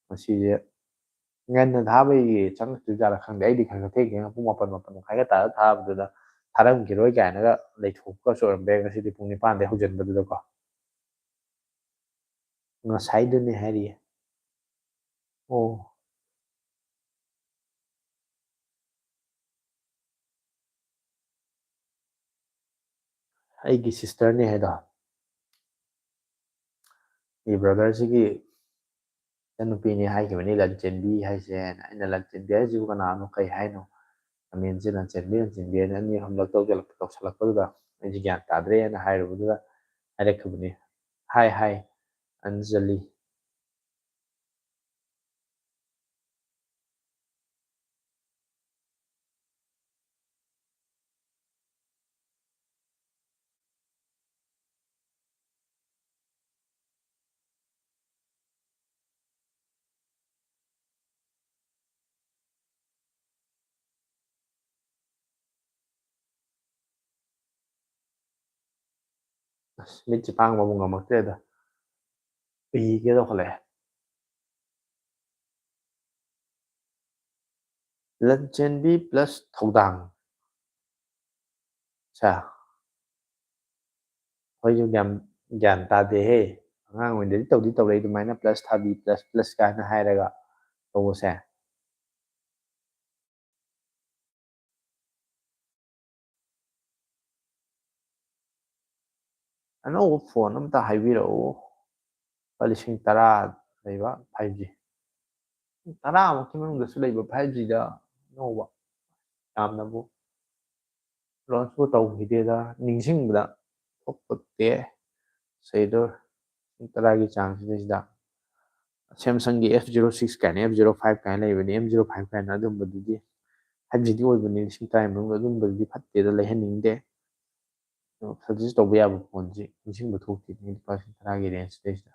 ꯉꯁꯤꯁꯦ ꯉꯟꯅ ꯊꯥꯕꯒꯤ ꯆꯪꯉꯛꯇ꯭ꯔꯤꯖꯥꯠꯂꯥ ꯈꯪꯗꯦ꯫ ꯑꯩꯗꯤ ꯈꯔ ꯈꯔ ꯊꯦꯡ ꯊꯦꯡꯅ ꯄꯨꯡ ꯃꯥꯄꯟ, ꯃꯥꯄꯟ ꯃꯈꯥꯏꯒ ꯇꯥꯔ ꯊꯥꯕꯗꯨꯗ ꯊꯥꯔꯝꯈꯤꯔꯣꯏ ꯀꯥꯏꯅꯒ ꯂꯩꯊꯣꯛꯄꯒꯁꯨ ꯑꯣꯏꯔꯝꯕ ꯌꯥꯏ, ꯉꯁꯤꯗꯤ ꯄꯨꯡ ꯅꯤꯄꯥꯟꯗꯩ ꯍꯧꯖꯤꯟꯕꯗꯨꯗꯀꯣ꯫ ꯉꯁꯥꯏꯗꯨꯅꯦ ꯍꯥꯏꯔꯤꯌꯦ꯫ ꯑꯣ꯫ ꯑꯩꯒꯤ sisterꯅꯦ ꯍꯥꯏꯗꯣ꯫ ꯑꯩ brotherꯁꯤꯒꯤ ꯏꯆꯟꯅꯨꯄꯤꯅꯤ ꯍꯥꯏꯈꯤꯕꯅꯤ ꯂꯟꯆꯦꯟꯕꯤ ꯍꯥꯏꯁꯦꯅ꯫ ꯑꯩꯅ "ꯂꯟꯆꯦꯟꯕꯤ ꯍꯥꯏꯁꯤꯕꯨ ꯀꯅꯥꯅꯣ, ꯀꯩ ꯍꯥꯏꯅꯣ?" ꯀꯃꯦꯟꯁꯦ "ꯂꯟꯆꯦꯟꯕꯤ, ꯂꯟꯆꯦꯟꯕꯤ" ꯍꯥꯏꯅ ꯑꯅꯤ ꯑꯍꯨꯝꯂꯛ ꯇꯧꯁꯤꯜꯂꯛ-, ꯇꯧꯁꯤꯜꯂꯛꯄꯗꯨꯗ ꯑꯩꯁꯦ ꯒ꯭ꯌꯥꯟ ꯇꯥꯗ꯭ꯔꯦꯅ ꯍꯥꯏꯔꯨꯕꯗꯨꯗ ꯍꯥꯏꯔꯛꯈꯤꯕꯅꯤ꯫ "ꯍꯥꯏ, ꯍꯥꯏ, ꯑꯟꯖꯂꯤ"꯫ ꯑꯁ, ꯃꯤꯠꯁꯦ ꯄꯥꯡꯕꯕꯨ ꯉꯝꯃꯛꯇ꯭ꯔꯦꯗ꯫ ꯎꯏꯒꯦ ꯇꯧꯈꯠꯂꯛꯑꯦ꯫ ꯂꯟꯆꯦꯟꯕꯤ plus ꯊꯧꯗꯥꯡ꯫ ꯁꯥ꯫ ꯑꯩꯈꯣꯏꯁꯨ ꯒ꯭ꯌꯥꯟ, ꯒ꯭ꯌꯥꯟ ꯇꯥꯗꯦꯍꯦ꯫ ꯑꯉꯥꯡ ꯑꯣꯏꯔꯤꯉꯩꯗꯗꯤ ꯇꯧꯗꯤ ꯇꯧꯔꯛꯏ ꯑꯗꯨꯃꯥꯏꯅ plus ꯊꯥꯕꯤ, plus, plus ꯀꯥꯏꯅ ꯍꯥꯏꯔꯒ ꯇꯧꯕꯁꯦ꯫ ꯑꯅꯧꯕ phone ꯑꯝꯇ ꯍꯥꯏꯕꯤꯔꯛꯎ꯫ ꯂꯨꯄꯥ ꯂꯤꯁꯤꯡ ꯇꯔꯥ ꯂꯩꯕ five G꯫ ꯇꯔꯥꯃꯨꯛꯀꯤ ꯃꯅꯨꯡꯗꯁꯨ ꯂꯩꯕ five Gꯗ ꯑꯅꯧꯕ꯫ ꯌꯥꯝꯅꯕꯨ launchꯄꯨ ꯇꯧꯈꯤꯗꯦꯗ, ꯅꯤꯡꯁꯤꯡꯕꯗ ꯊꯣꯛꯄꯗꯦ꯫ ꯁꯩꯗꯣ ꯂꯤꯁꯤꯡ ꯇꯔꯥꯒꯤ ꯆꯥꯡꯁꯤꯗꯩꯁꯤꯗ Samsungꯒꯤ F zero six ꯀꯥꯏꯅ, F zero five ꯀꯥꯏꯅ ꯂꯩꯕꯅꯤ, M zero five ꯀꯥꯏꯅ, ꯑꯗꯨꯝꯕꯗꯨꯗꯤ five Gꯗꯤ ꯑꯣꯏꯕꯅꯤ, ꯂꯤꯁꯤꯡ ꯇꯔꯥꯒꯤ ꯃꯅꯨꯡꯗ ꯑꯗꯨꯝꯕꯗꯨꯗꯤ ꯐꯠꯇꯦꯗ, ꯂꯩꯍꯟꯅꯤꯡꯗꯦ꯫ ꯑꯗꯣ suggest ꯇꯧꯕ ꯌꯥꯕ phoneꯁꯤ ꯅꯤꯡꯁꯤꯡꯕ ꯊꯣꯛꯇꯦ, ꯂꯨꯄꯥ ꯂꯤꯁꯤꯡ ꯇꯔꯥꯒꯤ rangeꯁꯤꯗꯩꯁꯤꯗ꯫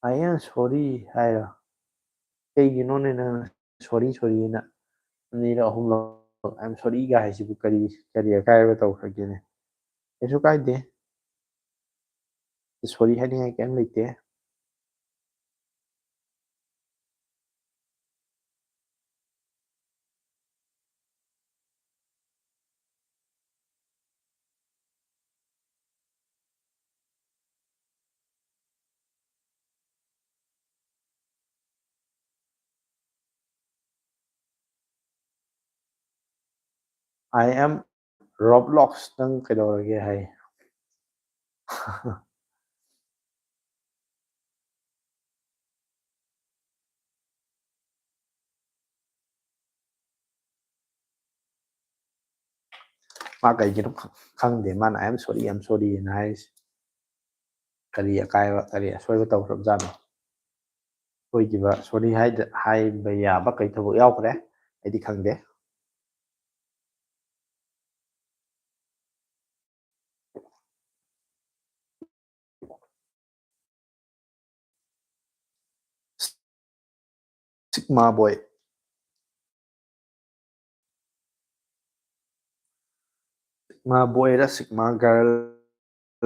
I am sorry ꯍꯥꯏꯔꯣ? ꯀꯩꯒꯤꯅꯣꯅꯦ ꯅꯪꯅ sorry, sorryꯅ ꯑꯅꯤꯔꯛ ꯑꯍꯨꯝꯂꯛ "I am sorryꯒ" ꯍꯥꯏꯁꯤꯕꯨ ꯀꯔꯤ, ꯀꯔꯤ ꯑꯀꯥꯏꯕ ꯇꯧꯈ꯭ꯔꯒꯦꯅꯦ? ꯀꯩꯁꯨ ꯀꯥꯏꯗꯦ꯫ Sorry ꯍꯥꯏꯅꯤꯡꯉꯥꯏ ꯀꯩꯝ ꯂꯩꯇꯦ꯫ I am Roblox, ꯅꯪ ꯀꯩꯗꯧꯔꯒꯦ ꯍꯥꯏ꯫ ꯃꯥ ꯀꯩꯒꯤꯅꯣ ꯈꯪꯗꯦ, ꯃꯥꯅ "I am sorry, I am sorry" ꯅ ꯍꯥꯏꯔꯤꯁꯦ꯫ ꯀꯔꯤ ꯑꯀꯥꯏꯕ, ꯀꯔꯤ ꯑꯁꯣꯏꯕ ꯇꯧꯈ꯭ꯔꯕꯖꯥꯠꯅꯣ? ꯁꯣꯏꯈꯤꯕ, ꯁꯣꯔꯤ ꯍꯥꯏꯕ ꯌꯥꯕ ꯀꯔꯤ ꯊꯕꯛ ꯌꯥꯎꯈ꯭ꯔꯦ? ꯑꯩꯗꯤ ꯈꯪꯗꯦ꯫ Sigma boy. Sigma boy ꯔ Sigma girl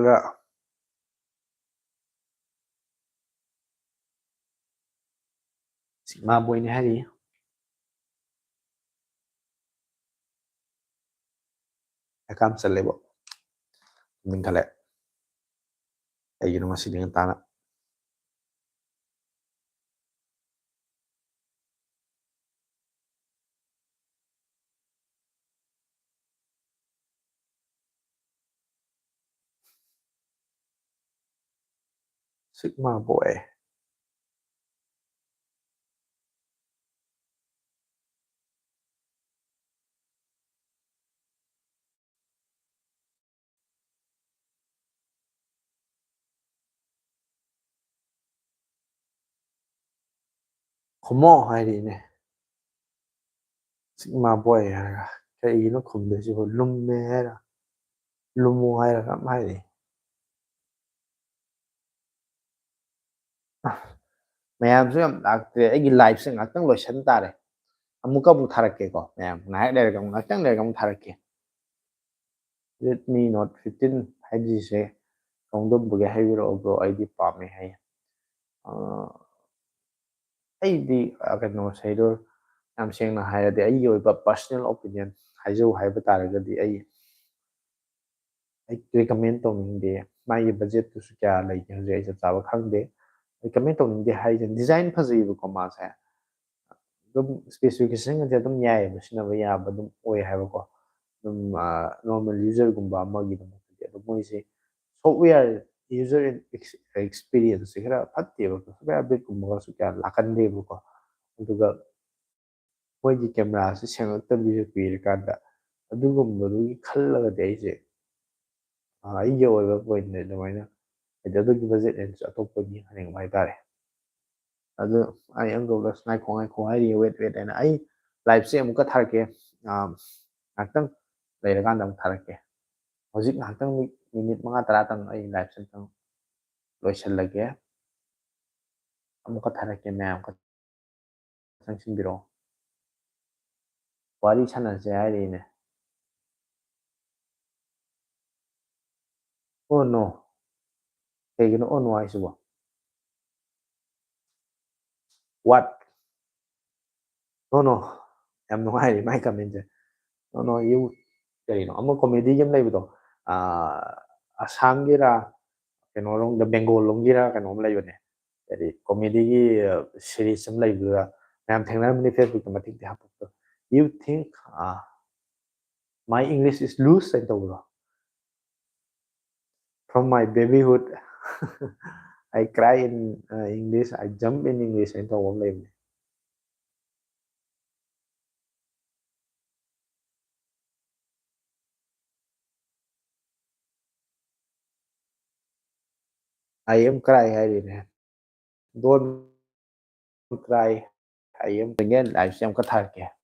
ꯔ? Sigma boy ꯅꯤ ꯍꯥꯏꯔꯤ꯫ ꯍꯀꯥꯝ ꯆꯜꯂꯦꯕꯣ꯫ ꯇꯨꯝꯅꯤꯡꯈꯠꯂꯦ꯫ ꯀꯩꯒꯤꯅꯣ ꯉꯁꯤꯗꯤ ꯉꯟꯇꯥꯅ? Sigma boy. ꯈꯨꯝꯃꯣ ꯍꯥꯏꯔꯤꯅꯦ꯫ Sigma boy ꯍꯥꯏꯔꯒ ꯀꯩꯒꯤꯅꯣ ꯈꯨꯝꯗꯣꯏꯁꯤꯕꯣ? ꯂꯨꯝꯃꯦ ꯍꯥꯏꯔ, ꯂꯨꯝꯃꯣ ꯍꯥꯏꯔ ꯀꯝ ꯍꯥꯏꯔꯤ꯫ ꯃꯌꯥꯝꯁꯨ ꯌꯥꯝ ꯂꯥꯛꯇ꯭ꯔꯦ꯫ ꯑꯩꯒꯤ live ꯁꯦ ꯉꯥꯛꯇꯪ ꯂꯣꯏꯁꯟ ꯇꯥꯔꯦ꯫ ꯑꯃꯨꯛꯀ ꯑꯃꯨꯛ ꯊꯥꯔꯛꯀꯦꯀꯣ ꯃꯌꯥꯝ, ꯉꯥꯏꯍꯥꯛ ꯂꯩꯔꯒ ꯑꯃꯨꯛ, ꯉꯥꯛꯇꯪ ꯂꯩꯔꯒ ꯑꯃꯨꯛ ꯊꯥꯔꯛꯀꯦ꯫ Redmi Note fifteen five G ꯁꯦ ꯀꯝꯗꯧꯕꯒꯦ ꯍꯥꯏꯕꯤꯔꯛꯑꯣ bro, ꯑꯩꯗꯤ ꯄꯥꯝꯃꯦ ꯍꯥꯏ꯫ ꯑ, ꯑꯩꯗꯤ, ꯑ, ꯀꯩꯅꯣ ꯁꯦꯗꯣ, ꯌꯥꯝ ꯁꯦꯡꯅ ꯍꯥꯏꯔꯗꯤ ꯑꯩꯒꯤ ꯑꯣꯏꯕ personal opinion ꯍꯥꯏꯖꯧ ꯍꯥꯏꯕ ꯇꯥꯔꯒꯗꯤ ꯑꯩ, ꯑꯩ recommend ꯇꯧꯅꯤꯡꯗꯦ꯫ ꯃꯥꯒꯤ budget ꯇꯨꯁꯨ ꯀꯌꯥ ꯂꯩꯇꯦ ꯍꯧꯖꯤꯛ, ꯑꯩ ꯆꯞ ꯆꯥꯕ ꯈꯪꯗꯦ꯫ Recommend ꯇꯧꯅꯤꯡꯗꯦ ꯍꯥꯏꯁꯦ design ꯐꯖꯩꯕꯀꯣ ꯃꯥꯁꯦ, ꯑꯗꯨꯝ specification ꯒꯗꯤ ꯑꯗꯨꯝ ꯌꯥꯏꯑꯕ, ꯁꯤꯖꯤꯟꯅꯕ ꯌꯥꯕ ꯑꯗꯨꯝ ꯑꯣꯏ ꯍꯥꯏꯕꯀꯣ꯫ ꯑꯗꯨꯝ ꯅꯣꯔꯃꯦꯜ ꯌꯨꯖꯔꯒꯨꯝꯕ ꯑꯃꯒꯤꯗꯃꯛꯇꯗꯤ꯫ ꯑꯗꯣ ꯃꯣꯏꯁꯦ ꯁꯣꯞꯋꯦꯌꯔ ꯌꯨꯖꯔ ꯑꯦꯛꯁꯄꯤꯔꯤꯌꯦꯟꯁꯁꯦ ꯈꯔ ꯐꯠꯇꯦꯕ, ꯁꯣꯞꯋꯦꯌꯔ ꯑꯞꯗꯦꯠꯀꯨꯝꯕꯒꯁꯨ ꯀꯌꯥ ꯂꯥꯛꯀꯟꯗꯦꯕꯀꯣ꯫ ꯑꯗꯨꯒ ꯃꯣꯏꯒꯤ ꯀꯦꯃꯦꯔꯥꯁꯦ ꯁꯦꯡꯉꯛꯇꯕꯤꯁꯨ ꯄꯤꯔꯀꯥꯟꯗ, ꯑꯗꯨꯒꯨꯝꯕꯗꯨꯒꯤ ꯈꯜꯂꯒꯗꯤ ꯑꯩꯁꯦ ꯑꯩꯒꯤ ꯑꯣꯏꯕ ꯄꯣꯏꯟꯠꯅꯦ ꯑꯗꯨꯃꯥꯏꯅ꯫ ꯍꯥꯏꯗꯤ ꯑꯗꯨꯒꯤ ꯕꯖꯦꯠ ꯔꯦꯟꯖ ꯑꯇꯣꯞꯄꯒꯤ ꯍꯥꯏꯅꯤꯡꯕ ꯍꯥꯏꯇꯥꯔꯦ꯫ ꯑꯗꯨ ꯑꯩ ꯑꯪꯀꯜꯗ ꯉꯥꯏꯈꯣ ꯉꯥꯏꯈꯣ ꯍꯥꯏꯔꯤ, ꯋꯦꯠ ꯋꯦꯠ ꯍꯥꯏꯅ꯫ ꯑꯩ ꯂꯥꯏꯞꯁꯦ ꯑꯃꯨꯛꯀ ꯊꯥꯔꯛꯀꯦ꯫ ꯉꯥꯏꯍꯥꯛꯇꯪ ꯂꯩꯔꯀꯥꯟꯗ ꯑꯃꯨꯛ ꯊꯥꯔꯛꯀꯦ꯫ ꯍꯧꯖꯤꯛ ꯉꯥꯏꯍꯥꯛꯇꯪ ꯃꯤꯅꯤꯠ ꯃꯉꯥ ꯇꯔꯥꯇꯪ ꯑꯩ ꯂꯥꯏꯞꯁꯦ ꯑꯝꯇꯪ ꯂꯣꯏꯁꯤꯜꯂꯒꯦ꯫ ꯑꯃꯨꯛꯀ ꯊꯥꯔꯛꯀꯦ ꯃꯌꯥꯝ꯫ ꯆꯪꯁꯤꯟꯕꯤꯔꯛꯑꯣ꯫ ꯋꯥꯔꯤ ꯁꯥꯟꯅꯁꯦ ꯍꯥꯏꯔꯤꯅꯦ꯫ Oh no. ꯀꯩꯒꯤꯅꯣ oh no ꯍꯥꯏꯁꯤꯕꯣ? What? No, no. ꯌꯥꯝ ꯅꯨꯡꯉꯥꯏꯔꯤ ꯃꯥꯏ ꯀꯃꯦꯟꯁꯦ꯫ No, no, you. ꯀꯔꯤꯅꯣ? ꯑꯃ ꯀꯣꯃꯦꯗꯤꯒꯤ ꯑꯃ ꯂꯩꯕꯗꯣ꯫ ꯑꯁꯥꯝꯒꯤꯔ ꯀꯩꯅꯣꯔꯣꯝꯗ, ꯕꯦꯡꯒꯣꯜ ꯂꯣꯝꯒꯤꯔ ꯀꯩꯅꯣꯝ ꯂꯩꯕꯅꯦ꯫ ꯍꯥꯏꯗꯤ ꯀꯣꯃꯦꯗꯤꯒꯤ ꯁꯤꯔꯤꯁ ꯑꯃ ꯂꯩꯕꯗꯨꯗ ꯃꯌꯥꯝ ꯊꯦꯡꯅꯔꯝꯃꯅꯤ, ꯐꯦꯁꯕꯨꯛꯇ ꯃꯇꯦꯛꯇꯤ ꯍꯥꯞꯄꯛꯄ꯫ You think my English is loose ꯍꯥꯏꯅ ꯇꯧꯕꯗꯣ꯫ From my babyhood, I cry in English, I jump in English ꯍꯥꯏꯅ ꯇꯧꯕ ꯑꯃ ꯂꯩꯕꯅꯦ꯫ I am cry ꯍꯥꯏꯔꯤꯅꯦ꯫ Don't cry, I am. ꯂꯥꯏꯞꯁꯦ ꯑꯃꯨꯛꯀ ꯊꯥꯔꯛꯀꯦ꯫